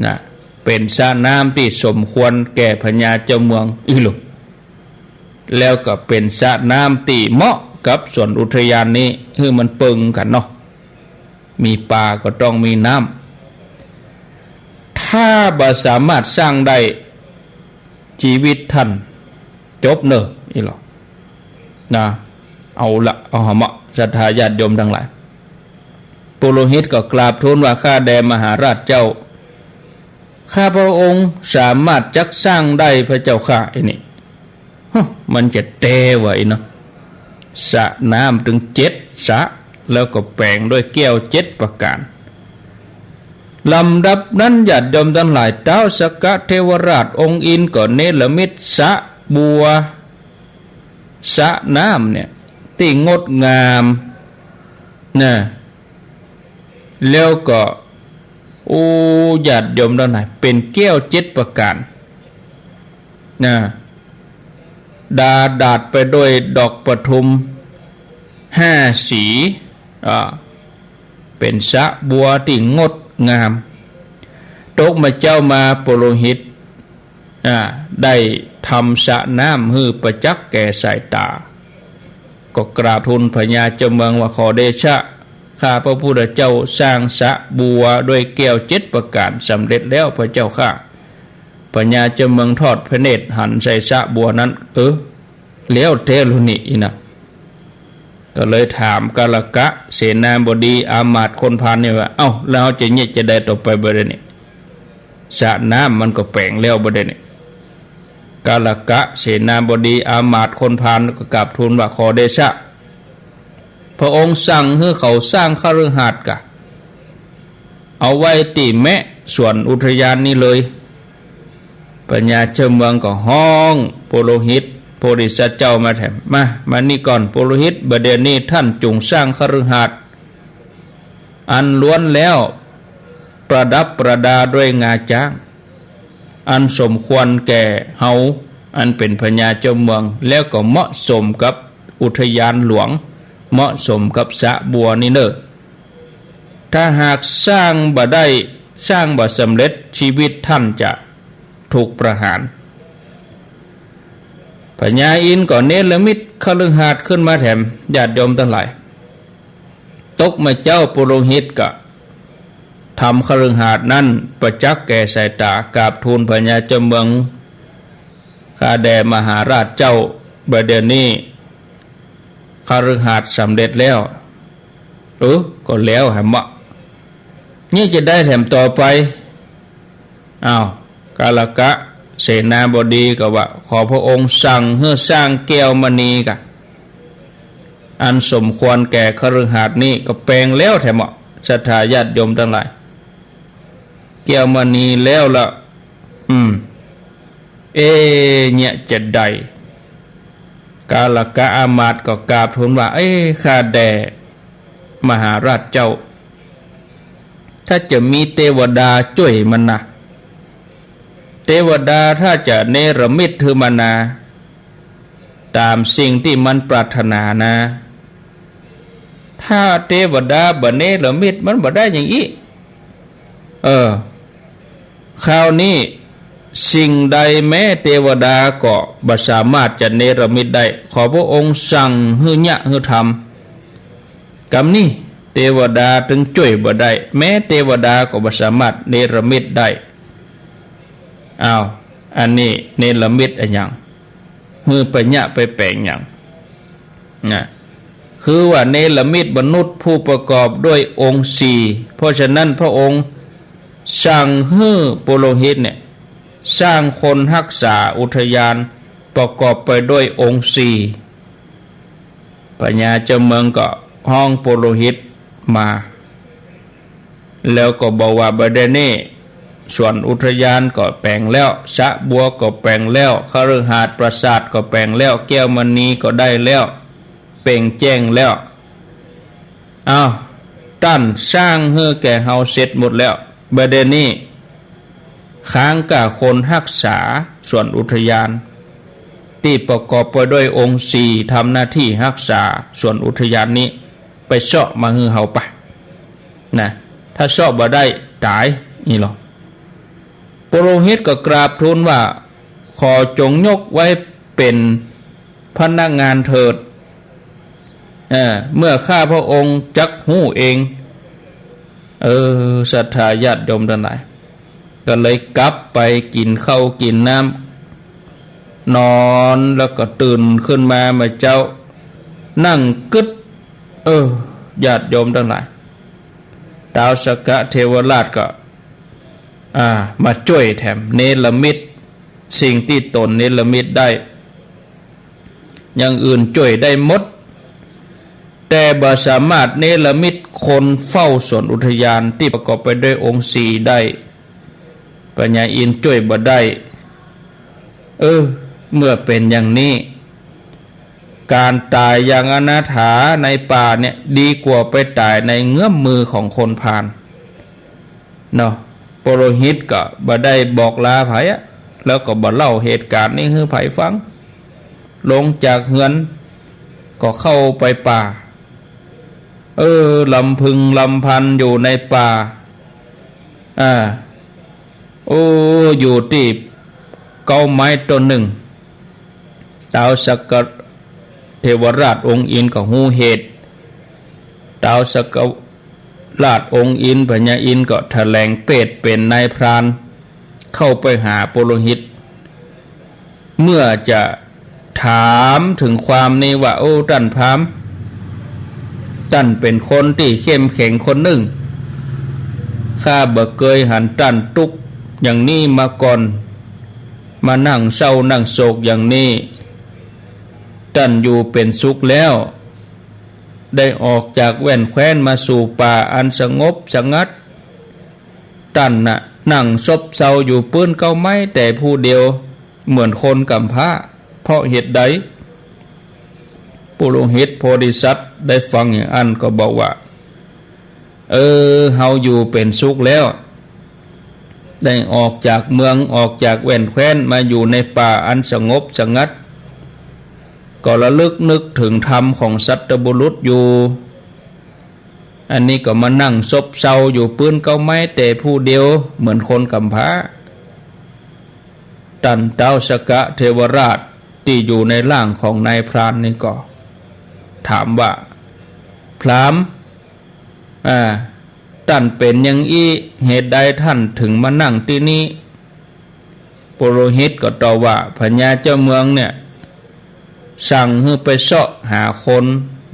นะ เป๋นสระน้ำตี้สมควรแก่พญาเจ้าเมืองอี้หละ แล้วก็เป๋นสระน้ำตี้เหมาะกับสวนอุทยานนี้ หื้อมันเปิงกั๋นเนาะ มีป๋าก็ต้องมีน้ำ ถ้าบ่สามารถสร้างได้ จีวิตต้านจบเน่อ อี้หละ นะ เอาละ เอาหะเมาะ ศรัทธาญาติโยมตังหลาย ปุโรหิตก็กราบทูลว่า ข้าแด่มหาราชเจ้า ข้าพระองค์สามารถจักสร้างได้พระเจ้าข้า อี้นี่ ฮะ มันจะแต๊วะอี้เนาะ สระน้ำตึงเจ็ดสระ แล้วก็แป๋งด้วยแก้วเจ็ดประก๋าน ลำดับนั้นญาติโยมตังหลาย ท้าวสักกะเทวราชองค์อินทร์ก็เนรมิตสระบัว สระน้ำเนี่ย ตี้งดงาม นะ แล้วก็ โอ้ ญาติโยมตังหลาย เป๋นแก้วเจ็ดประก๋าน นะ ดาดาษไปด้วยดอกประทุมห้าสี อ่า เป๋นสระบัวตี้งดงาม ตกมาเจ๊ามาปุโรหิต อ่า ได้ทำสระน้ำหื้อประจักษ์แก่สายต๋า ก็กราบทูลพญาเจ้าเมืองว่า ขอเดชะ ข้าพระพุทธเจ้าสร้างสระบัวด้วยแก้วเจ็ดประก๋านสำเร็จแล้วพระเจ้าข้า พญาเจ้าเมืองทอดพระเนตรหันใส่สระบัวนั้น เออ แล้วแต๊ลุนี่อี้นะ ก็เลยถามกาลกะเสนาบดีอามาตย์คนพาลนี่ว่า เอ้า แล้วเฮาจะเยียะจะใดต่อไปบัดเดี่ยวนี้ สระน้ำมันก็แป๋งแล้วบัดเดี่ยวนี้ กาลกะเสนาบดีอามาตย์คนพาลก็กราบทูลว่า ขอเดชะ พระองค์สั่งหื้อเขาสร้างคฤหาสน์กา เอาไว้ตี้แมะสวนอุทยานนี้เลย พญาเจ้าเมืองก็ฮ้องปุโรหิตโพธิสัตว์เจ้ามาแถม มา มานี่ก่อนปุโรหิต บัดเดี่ยวนี้ท่านจงสร้างคฤหาสน์ อันล้วนแล้วประดับประดาด้วยงาจ๊าง อันสมควรแก่เฮา อันเป๋นพญาเจ้าเมือง แล้วก็เหมาะสมกับอุทยานหลวง เหมาะสมกับสระบัวนี้เน่อ ถ้าหากสร้างบ่ได้ สร้างบ่สำเร็จ ชีวิตท่านจะถูกประหาร พญาอินทร์ก็เนรมิตคฤหาสน์ขึ้นมาแถม ญาติโยมตังหลาย ตกมาเจ๊าปุโรหิตก็ทำคฤหาสน์นั้นประจักษ์แก่สายต๋า กราบทูลพญาเจ้าเมือง ข้าแด่มหาราชเจ้า บ่าเดี่ยวนี้คฤหัสถ์สำเร็จแล้ว เออ ก็แล้วแหมเนาะ นี่จะได้แถมต่อไป อ้าว กาลกะเสนาบดีก็ว่า ขอพระองค์สั่งหื้อสร้างแก้วมณีกะ อันสมควรแก่คฤหัสถ์นี้ ก็แป๋งแล้วแถมเนาะ ศรัทธาญาติโยมตังหลาย แก้วมณีแล้วละ อืม เอ๊ะ เนี่ยจะใด กาลกะอามาตย์ก็กราบทูลว่า เอ๊ะ ข้าแด่มหาราชเจ้า ถ้าจะมีเตวดาจ้วยมันนะ เตวดาถ้าจะเนรมิตหื้อมันนา ต๋ามสิ่งตี้มันปรารถนานา ถ้าเตวดาบ่เนรมิตมันบ่ได้หยังอี้ เออ คราวนี้สิ่งใดแม้เตวดาก็บ่สามารถจะเนรมิตได้ ขอพระองค์สั่งหื้อเยียะหื้อทำ กำนี้เตวดาตึงจ้วยบ่ได้ แม้เตวดาก็บ่สามารถเนรมิตได้ อ้าว อันนี้เนรมิตอะหยัง หื้อไปเยียะไปแป๋งหยัง นะ คือว่าเนรมิตมนุษย์ผู้ประกอบด้วยองค์สี่ เพราะฉะนั้นพระองค์สั่งหื้อปุโรหิตเนี่ย สร้างคนฮักษาอุทยานประกอบไปด้วยองค์สี่ พญาเจ้าเมืองก็ฮ้องปุโรหิตมา แล้วก็บอกว่า บ่าเดี่ยวนี้สวนอุทยานก็แป๋งแล้ว สระบัวก็แป๋งแล้ว คฤหัสถ์ปราสาทก็แป๋งแล้ว แก้วมณีก็ได้แล้ว เป่งแจ้งแล้ว อ้าว ต้านสร้างหื้อแก่เฮาเสร็จหมดแล้ว บ่าเดี่ยวนี้ ค้างก้าคนฮักษาสวนอุทยาน ตี้ประกอบไปด้วยองค์สี่ ทำหน้าตี้ฮักษาสวนอุทยานนี้ ไปเซาะมาหื้อเฮาปะ นะ ถ้าเซาะบ่ได้ ต๋าย นี่ลอ ปุโรหิตก็กราบทูลว่า ขอจงยกไว้เป๋นพนักงานเถิด เออ เมื่อข้าพระองค์จักฮู้เอง เออ ศรัทธาญาติโยมตังหลาย ก็เลยกลับไปกิ๋นข้าวกิ๋นน้ำ นอน แล้วก็ตื่นขึ้นมาเมื่อเจ๊า นั่งกึ๊ด เออ ญาติโยมตังหลาย ท้าวสักกะเทวราชก็ อ่า มาจ้วยแถม เนรมิตสิ่งตี้ต๋นเนรมิตได้ อย่างอื่นจ้วยได้หมด แต่บ่สามารถเนรมิตคนเฝ้าสวนอุทยานตี้ประกอบไปด้วยองค์สี่ได้ พญาอินทร์จ้วยบ่ได้ เออ เมื่อเป๋นอย่างนี้ ก๋านต๋ายอย่างอนาถาในป่าเนี่ย ดีกว่าไปต๋ายในเงื้อมมือของคนพาล เนาะ ปุโรหิตก็บ่ได้บอกลาใผอะ แล้วก็บ่เล่าเหตุก๋ารณ์นี้หื้อใผฟัง ลงจากเฮือนก็เข้าไปป่า เออ ลำพึงลำพันอยู่ในป่า อ่า โอ้ อยู่ตี้เก๊าไม้ต้นนึ่ง ท้าวสักกะเทวราชองค์อินทร์ก็ฮู้เหตุ ท้าวสักกะราชองค์อินทร์ พญาอินทร์ก็แถลงเปชเป๋นนายพราน เข้าไปหาปุโรหิต เมื่อจะถามเถิงความนี้ว่า โอ้ ต้านพราหมณ์ ต้านเป๋นคนตี้เข้มแข็งคนนึ่ง ข้าบ่เกยหันต้านตุ๊กข์อย่างนี้มาก่อน มานั่งเศร้านั่งโศกอย่างนี้ ต้านอยู่เป๋นสุขแล้ว ได้ออกจากแว่นแคว้นมาสู่ป่าอันสงบสงัด ต้านน่ะนั่งซบเซาอยู่ปื้นเก๊าไม้แต่ผู้เดียว เหมือนคนกำพร้า เพราะเหตุใด ปุโรหิตโพธิสัตว์ได้ฟังอย่างอั้นก็บอกว่า เออ เฮาอยู่เป๋นสุขแล้ว ได้ออกจากเมือง ออกจากแว่นแคว้น มาอยู่ในป่าอันสงบสงัด ก็ระลึกนึกเถิงธรรมของสัตบุรุษอยู่ อันนี้ก็มานั่งซบเซาอยู่ปื้นเก๊าไม้แต่ผู้เดียว เหมือนคนกำพร้า ต้านท้าวสักกะเทวราชตี้อยู่ในร่างของนายพรานนี่ก็ถามว่า พราหมณ์ อ่า ต้านเป๋นอย่างอี้ เหตุใดต้านเถิงมานั่งตี้นี้ ปุโรหิตก็ตอบว่า พญาเจ้าเมืองเนี่ย สั่งหื้อไปเซาะหาคน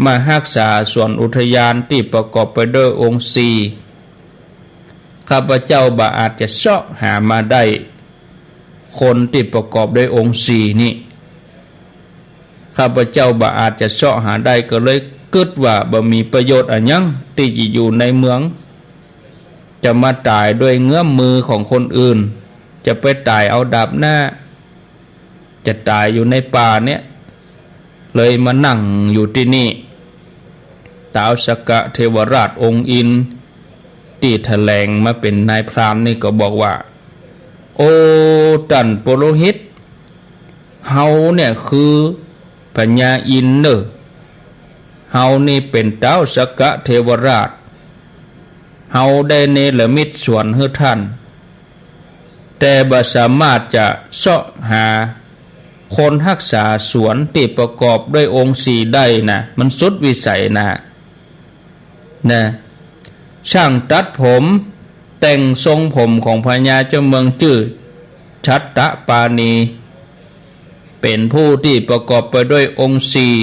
มาฮักษาสวนอุทยานตี้ประกอบไปด้วยองค์สี่ ข้าพเจ้าบ่อาจจะเซาะหามาได้ คนตี้ประกอบด้วยองค์สี่นี่ ข้าพเจ้าบ่อาจจะเซาะหาได้ ก็เลยกึ๊ดว่าบ่มีประโยชน์อะหยังตี้จะอยู่ในเมือง จะมาต๋ายด้วยเงื้อมมือของคนอื่น จะไปต๋ายเอาดาบหน้า จะต๋ายอยู่ในป่าเนี่ย เลยมานั่งอยู่ตี้นี่ ต๊าวสักกะเทวราชองค์อินทร์ ตี้แถลงมาเป๋นนายพรานนี่ก็บอกว่า โอ้ ต้านปุโรหิต เฮาเนี่ยคือพญาอินทร์เน่อ เฮานี่เป๋นต๊าวสักกะเทวราช เฮาได้เนรมิตสวนหื้อต้าน แต่บ่สามารถจะเซาะหาคนฮักษาสวนตี้ประกอบด้วยองค์สี่ได้นะ มันสุดวิสัยนะ นะ ช่างตัดผม แต่งทรงผมของพญาเจ้าเมืองจื้อฉัตตปาณี เป๋นผู้ตี้ประกอบไปด้วยองค์สี่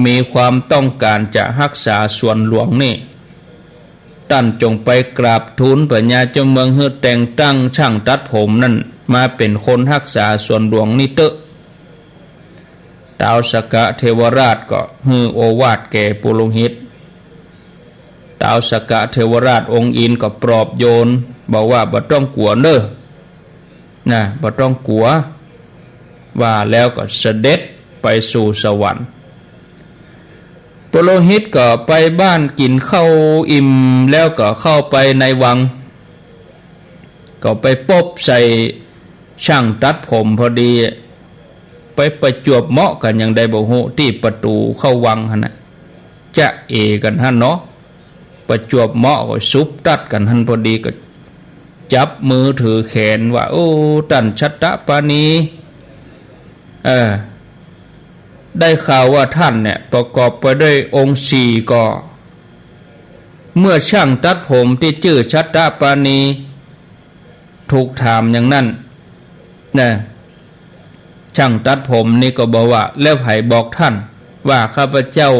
มีความต้องก๋านจะฮักษาสวนหลวงนี่ ต้านจงไปกราบทูลพญาเจ้าเมืองหื้อแต่งตั้งช่างตัดผมนั่นมาเป๋นคนฮักษาสวนหลวงนี่เต๊อะ ต๊าวสักกะเทวราชก็หื้อโอวาทแก่ปุโรหิต ต๊าวสักกะเทวราชองค์อินทร์ก็ปลอบโยน บอกว่าบ่ต้องกั๋วเน่อ นะ บ่ต้องกั๋ว ว่าแล้วก็เสด็จไปสู่สวรรค์ ปุโรหิตก็ไปบ้านกิ๋นข้าวอิ่มแล้วก็เข้าไปในวัง ก็ไปปบใส่ช่างตัดผมพอดี ไปประจวบเหมาะกั๋นอย่างใดบ่ฮู้ ตี้ประตู๋เข้าวังหั้นนะ จ๊ะเอกั๋นหั้นเนาะ ประจวบเหมาะก็สุบตัดกั๋นหั้นพอดี ก็จับมือถือแขนว่า โอ้ ต้านฉัตตปาณี เออ ได้ข่าวว่าต้านเนี่ยประกอบไปด้วยองค์สี่ ก็ เมื่อช่างตัดผมตี้จื้อฉัตตปาณี ถูกถามอย่างนั้น นะ ช่างตัดผมนี่ก็บอกว่า แล้วใผบอกต้านว่าข้าพเจ้า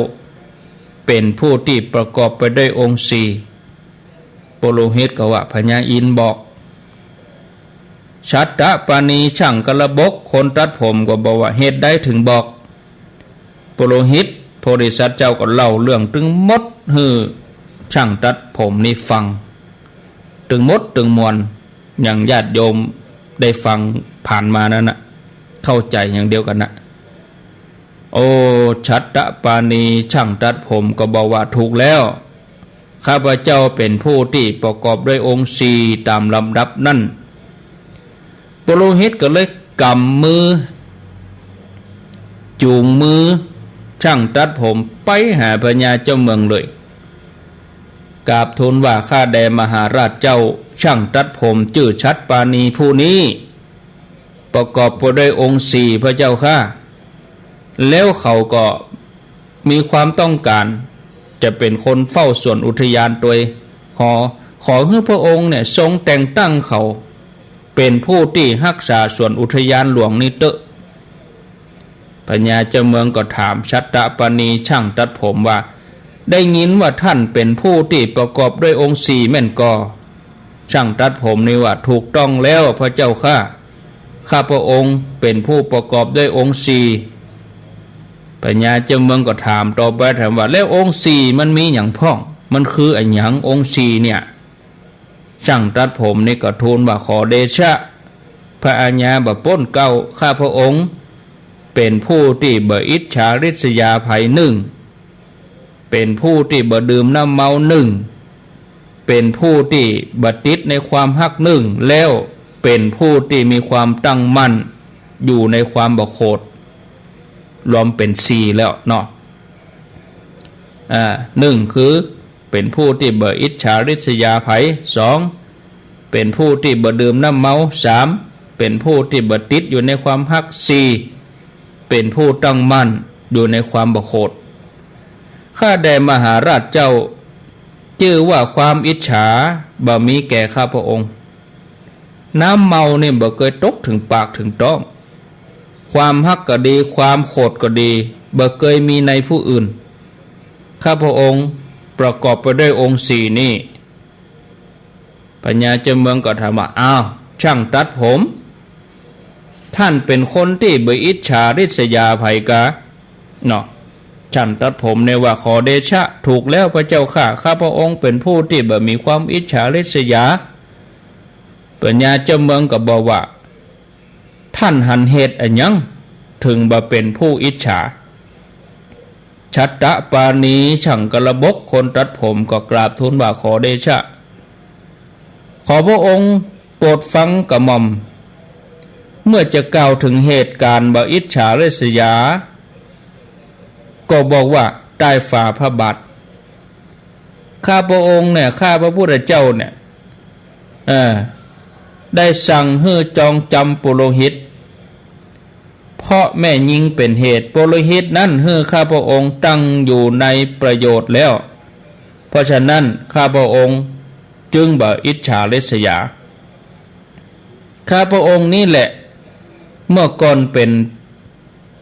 เป๋นผู้ตี้ประกอบไปด้วยองค์สี่ ปุโรหิตก็ว่า พญาอินทร์บอก ฉัตตปาณีช่างกระบกคนตัดผมก็บอกว่า เหตุใดถึงบอก ปุโรหิตโพธิสัตว์เจ้าก็เล่าเรื่องตึงหมดหื้อช่างตัดผมนี่ฟัง ตึงหมดตึงมวล อย่างญาติโยมได้ฟังผ่านมานั้นนะ เข้าใจ๋อย่างเดียวกั๋นนะ โอ้ ฉัตตปาณีช่างตัดผมก็บอกว่า ถูกแล้ว ข้าพเจ้าเป๋นผู้ตี้ประกอบด้วยองค์สี่ต๋ามลำดับนั้น ปุโรหิตก็เลยก๋ำมือ จูงมือช่างตัดผมไปหาพญาเจ้าเมืองเลย กราบทูลว่า ข้าแด่มหาราชเจ้า ช่างตัดผมจื้อฉัตตปาณีผู้นี้ ประกอบไปด้วยองค์สี่พระเจ้าข้า แล้วเขาก็มีความต้องก๋านจะเป๋นคนเฝ้าสวนอุทยานตวย ขอ ขอหื้อพระองค์เนี่ยทรงแต่งตั้งเขาเป๋นผู้ตี้ฮักษาสวนอุทยานหลวงนี้เต๊อะ พญาเจ้าเมืองก็ถามฉัตตปาณีช่างตัดผมว่า ได้ยินว่าต้านเป๋นผู้ตี้ประกอบด้วยองค์สี่แม่นก่อ ช่างตัดผมนี่ว่า ถูกต้องแล้วพระเจ้าข้า ข้าพระองค์เป๋นผู้ประกอบด้วยองค์สี่ พญาเจ้าเมืองก็ถามต่อไป ถามว่า แล้วองค์สี่มันมีหยังพ่อง มันคืออะหยังองค์สี่เนี่ย ช่างตัดผมนี่ก็ทูลว่า ขอเดชะ พระอาญาบ่าป๊นเกล้า ข้าพระองค์เป๋นผู้ตี้บ่อิจฉาริษยาใผนึ่ง เป๋นผู้ตี้บ่ดื่มน้ำเมานึ่ง เป๋นผู้ตี้บ่ติดในความฮักนึ่ง แล้วเป๋นผู้ตี้มีความตั้งมั่นอยู่ในความบ่โขด รวมเป๋นสี่แล้วเนาะ อ่า นึ่งคือเป๋นผู้ตี้บ่อิจฉาริษยาใผ สอง เป๋นผู้ตี้บ่ดื่มน้ำเมา สาม เป๋นผู้ตี้บ่ติดอยู่ในความฮัก สี่ เป๋นผู้ตั้งมั่นอยู่ในความบ่โขด ข้าแด่มหาราชเจ้า จื้อว่าความอิจฉาบ่มีแก่ข้าพระองค์ น้ำเมานี่บ่เกยตกเถิงปากเถิงต๊อง ความฮักก็ดี ความโขดก็ดี บ่เกยมีในผู้อื่น ข้าพระองค์ประกอบไปด้วยองค์สี่นี่ พญาเจ้าเมืองก็ถามว่า อ้าว ช่างตัดผม ท่านเป๋นคนตี้บ่อิจฉาริษยาใผกา เนาะ ช่างตัดผมเนี่ยว่า ขอเดชะ ถูกแล้วพระเจ้าข้า ข้าพระองค์เป๋นผู้ตี้บ่มีความอิจฉาริษยา พญาเจ้าเมืองก็บอกว่า ท่านหันเหตุอะหยังเถิงบ่เป๋นผู้อิจฉา ฉัตตปาณี ช่างกรบก คนตัดผมก็กราบทูลว่า ขอเดชะ ขอพระองค์โปรดฟังกระหม่อม เมื่อจะกล่าวเถิงเหตุก๋ารณ์บ่อิจฉาริษยา ก็บอกว่า ใต้ฝ่าพระบาท ข้าพระองค์เนี่ย ข้าพระพุทธเจ้าเนี่ย เออ ได้สั่งหื้อจองจำปุโรหิต เพราะแม่ญิงเป๋นเหตุ ปุโรหิตนั้นหื้อข้าพระองค์ตั้งอยู่ในประโยชน์แล้ว เพราะฉะนั้นข้าพระองค์จึงบ่อิจฉาริษยา ข้าพระองค์นี้แหละ เมื่อก่อนเป๋น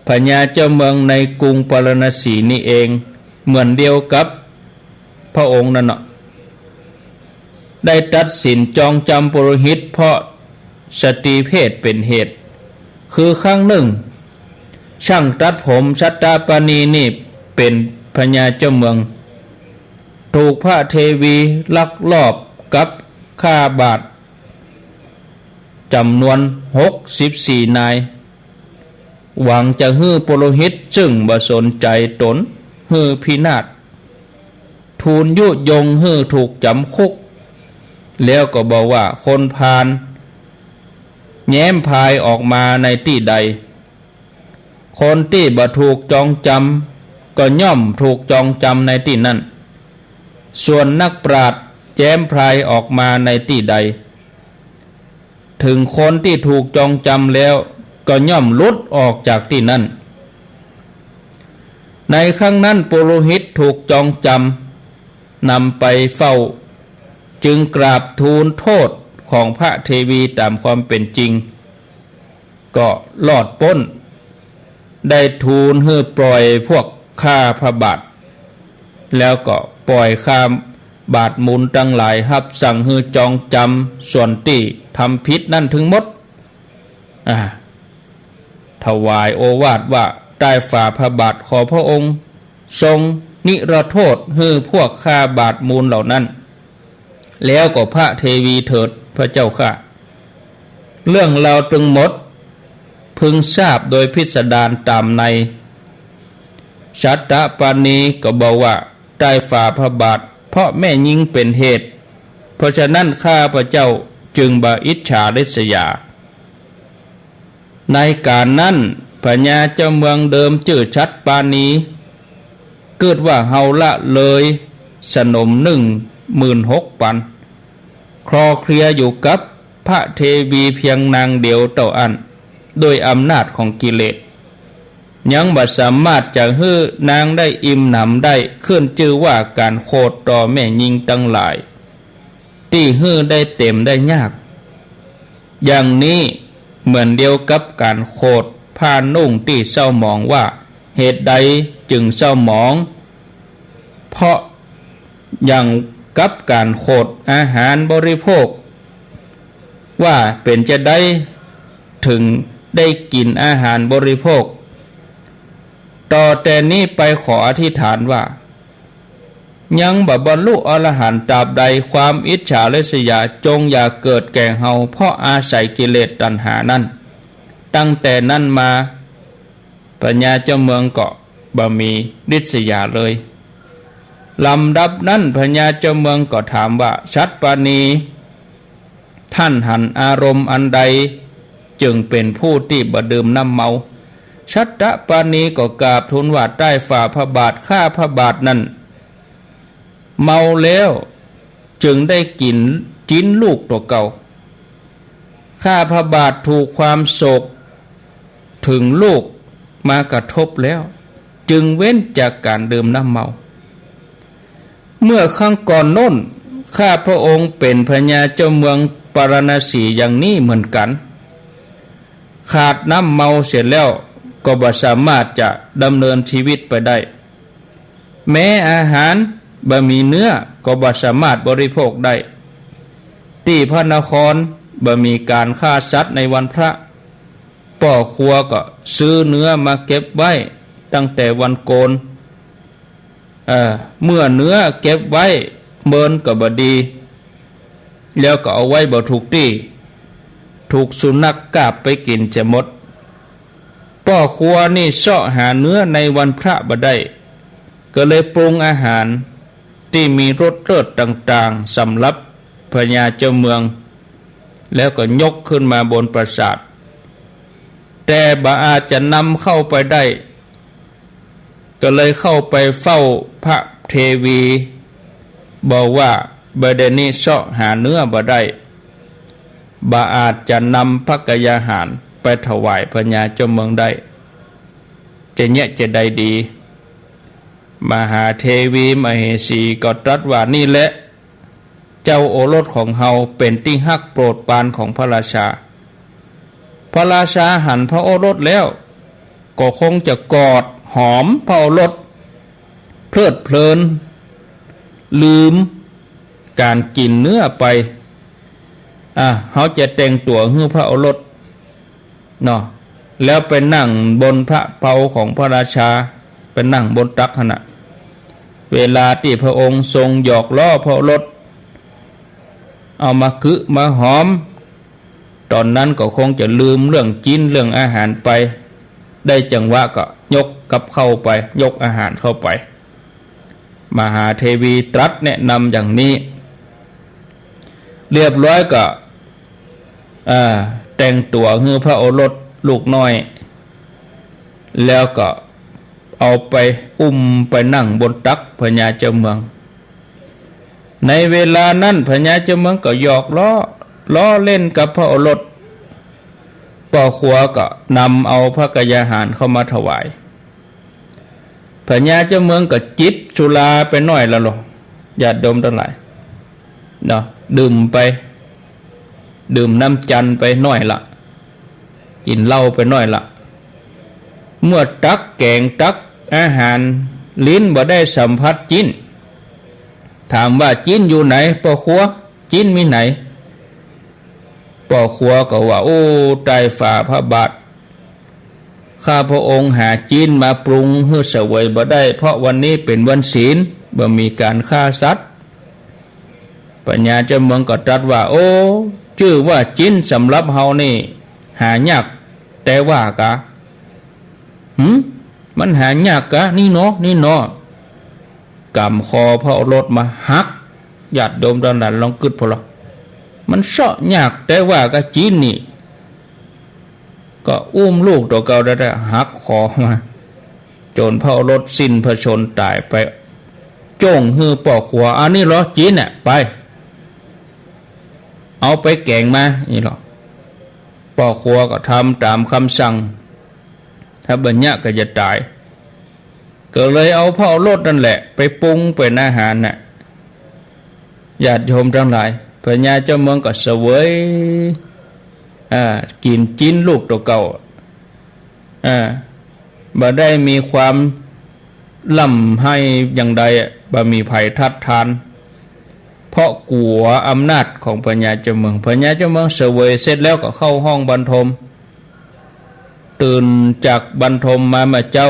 พญาเจ้าเมืองในกรุงปาราณสีนี้เอง เหมือนเดียวกับพระองค์นั่นเนาะ ได้ตัดสินจองจำปุโรหิตเพราะสตรีเพศเป๋นเหตุ คือครั้งหนึ่ง ช่างตัดผมฉัตตปาณีนี่เป๋นพญาเจ้าเมือง ถูกพระเทวีลักลอบกับข้าบาทจ๋ำนวนหกสิบสี่นาย หวังจะหื้อปุโรหิตซึ่งบ่สนใจ๋ต๋นหื้อพินาศ ทูลยุยงหื้อถูกจ๋ำคุก แล้วก็บอกว่า คนพาลแย้มพรายออกมาในตี้ใด คนตี้บ่ถูกจองจำก็ย่อมถูกจองจำในตี้นั้น ส่วนนักปราชญ์แย้มพรายออกมาในตี้ใด เถิงคนตี้ถูกจองจำแล้วก็ย่อมหลุดออกจากตี้นั้น ในครั้งนั้นปุโรหิตถูกจองจำนำไปเฝ้า จึงกราบทูลโทษของพระเทวีต๋ามความเป๋นจริง ก็รอดป๊น ได้ทูลหื้อปล่อยพวกข้าพระบาท แล้วก็ปล่อยข้าบาทมูลตังหลาย ฮับสั่งหื้อจองจำส่วนตี้ทำผิดนั้นทั้งหมด อ่า ถวายโอวาทว่า ใต้ฝ่าพระบาทขอพระองค์ทรงนิรโทษหื้อพวกข้าบาทมูลเหล่านั้น แล้วก็พระเทวีเถิดพระเจ้าข้า เรื่องราวตึงหมดพึงทราบโดยพิสดารต๋ามใน ฉัตตปาณีก็บอกว่า ใต้ฝ่าพระบาทเพราะแม่ญิงเป๋นเหตุ เพราะฉะนั้นข้าพระเจ้าจึงบ่อิจฉาริษยา ในก๋านนั้นพญาเจ้าเมืองเดิมจื้อฉัตตปาณี กึ๊ดว่าเฮาละเลยสนมนึ่งหมื่นหกปัน คลอเคลียอยู่กับพระเทวีเพียงนางเดียวเต้าอั้น ด้วยอำนาจของกิเลส ยังบ่สามารถจะหื้อนางได้อิ่มหนำได้ ขึ้นจื้อว่าก๋านโขดต่อแม่ญิงตังหลาย ตี้หื้อได้เต็มได้ยาก อย่างนี้เหมือนเดียวกับก๋านโขดผ้านุ่งตี้เศร้าหมองว่า เหตุใดจึงเศร้าหมอง เพราะอย่างกับก๋านโขดอาหารบริโภค ว่าเป๋นจาใดเถิงได้กิ๋นอาหารบริโภค ต่อแต่นี้ไปขออธิษฐานว่า ยังบ่บรรลุอรหันต์ตราบใด ความอิจฉาริษยาจงอย่าเกิดแก่เฮา เพราะอาศัยกิเลสตัณหานั้น ตั้งแต่นั้นมา พญาเจ้าเมืองก็บ่มีริษยาเลย ลำดับนั้นพญาเจ้าเมืองก็ถามว่า ฉัตตปาณี ท่านหันอารมณ์อันใด จึงเป๋นผู้ตี้บ่ดื่มน้ำเมา ฉัตตปาณีก็กราบทูลว่า ใต้ฝ่าพระบาท ข้าพระบาทนั้น เมาแล้วจึงได้กิ๋นจิ๊นลูกตั๋วเก่า ข้าพระบาทถูกความโศกเถิงลูกมากระทบแล้ว จึงเว้นจากก๋านดื่มน้ำเมา เมื่อครั้งก่อนโน้น ข้าพระองค์เป๋นพญาเจ้าเมือง ปาราณสีอย่างนี้เหมือนกั๋น ขาดน้ำเมาเสียแล้วก็บ่สามารถจะดำเนินชีวิตไปได้ แม้อาหารบ่มีเนื้อก็บ่สามารถบริโภคได้ ตี้พระนครบ่มีก๋านฆ่าสัตว์ในวันพระ ป้อครัวก็ซื้อเนื้อมาเก็บไว้ตั้งแต่วันโกน เอ่อ เมื่อเนื้อเก็บไว้เมินก็บ่ดี แล้วก็เอาไว้บ่ถูกตี้ ถูกสุนัขกาบไปกิ๋นเสียหมด ป้อครัวนี่เซาะหาเนื้อในวันพระบ่ได้ ก็เลยปรุงอาหารตี้มีรสเลิศต่างๆ สำหรับพญาเจ้าเมือง แล้วก็ยกขึ้นมาบนปราสาท แต่บ่อาจจะนำเข้าไปได้ ก็เลยเข้าไปเฝ้าพระเทวี บอกว่า บ่าเดี่ยวนี้เซาะหาเนื้อบ่ได้ บ่อาจจะนำภักกายาหารไปถวายพญาเจ้าเมืองได้ จะเยียะจะใดดี มหาเทวีมเหสีก็ตรัสว่า นี่แหละ เจ้าโอรสของเฮาเป๋นตี้ฮักโปรดปรานของพระราชา พระราชาหันพระโอรสแล้ว ก็คงจะกอดหอมพระโอรส เพลิดเพลิน ลืมก๋านกิ๋นเนื้อไป อ่ะ เฮาจะแต่งตั๋วหื้อพระโอรส เนาะ แล้วไปนั่งบนพระเพาของพระราชา ไปนั่งบนตักหั้นน่ะ เวลาตี้พระองค์ทรงหยอกล้อพระโอรส เอามากุ๊มาหอม ต๋อนนั้นก็คงจะลืมเรื่องกิ๋นเรื่องอาหารไป ได้จังหวะก็ยกกับข้าวไป ยกอาหารเข้าไป มหาเทวีตรัสแนะนำอย่างนี้ เรียบร้อยก็ อ่า แต่งตั๋วหื้อพระโอรสลูกน้อย แล้วก็เอาไปอุ้มไปนั่งบนตักพญาเจ้าเมือง ในเวลานั้นพญาเจ้าเมืองก็หยอกล้อ ล้อเล่นกับพระโอรส ป้อครัวก็นำเอาภักกายาหารเข้ามาถวาย พญาเจ้าเมืองก็จิบสุราไปหน้อยละลอ ญาติโยมตังหลาย เนาะ ดื่มไป ดื่มน้ำจันทร์ไปหน้อยละ กิ๋นเหล้าไปหน้อยละ เมื่อตักแก๋งตักอาหาร ลิ้นบ่ได้สัมผัสจิ๊น ถามว่า จิ๊นอยู่ไหน ป้อครัว จิ๊นมีไหน ป้อครัวก็ว่า โอ้ ใต้ฝ่าพระบาท ข้าพระองค์หาจิ๊นมาปรุงหื้อเสวยบ่ได้ เพราะวันนี้เป๋นวันศีล บ่มีก๋านฆ่าสัตว์ พญาเจ้าเมืองก็ตรัสว่า โอ้ จื้อว่าจิ๊นสำหรับเฮานี่ หายากแต๊ว่ากา หึ มันหายากกา นี่เนาะ นี่เนาะ ก๋ำคอพระโอรสมาหัก ญาติโยมตังหลายลองกึ๊ดผ่อลอ มันเซาะยากแต๊ว่ากาจิ๊นนี่ ก็อุ้มลูกตั๋วเก่าได้แต่หักคอมา จ๋นพระโอรสสิ้นพระชนม์ต๋ายไป จ้งหื้อป้อครัว อันนี้ลอจิ๊นเนี่ย ไป เอาไปแก๋งมา นี่ลอ ป้อครัวก็ทำต๋ามกำสั่ง ถ้าบ่เยียะก็จะต๋าย ก็เลยเอาพระโอรสนั่นแหละไปปรุงเป๋นอาหารน่ะ ญาติโยมตังหลาย พญาเจ้าเมืองก็เสวย อ่า กิ๋นจิ๊นลูกตั๋วเก่า อ่า บ่ได้มีความร่ำไห้อย่างใดอะ บ่มีใผทัดทาน เพราะกั๋วอำนาจของพญาเจ้าเมือง พญาเจ้าเมืองเสวยเสร็จแล้วก็เข้าห้องบรรทม ตื่นจากบรรทมมาเมื่อเจ๊า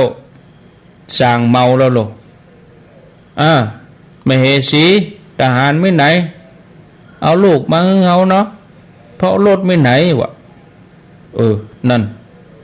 ส่างเมาแล้วลอ อ่า มเหสี ทหารไปไหน เอาลูกมาหื้อเฮาเนาะ พระโอรสไปไหนวะ เออ นั่น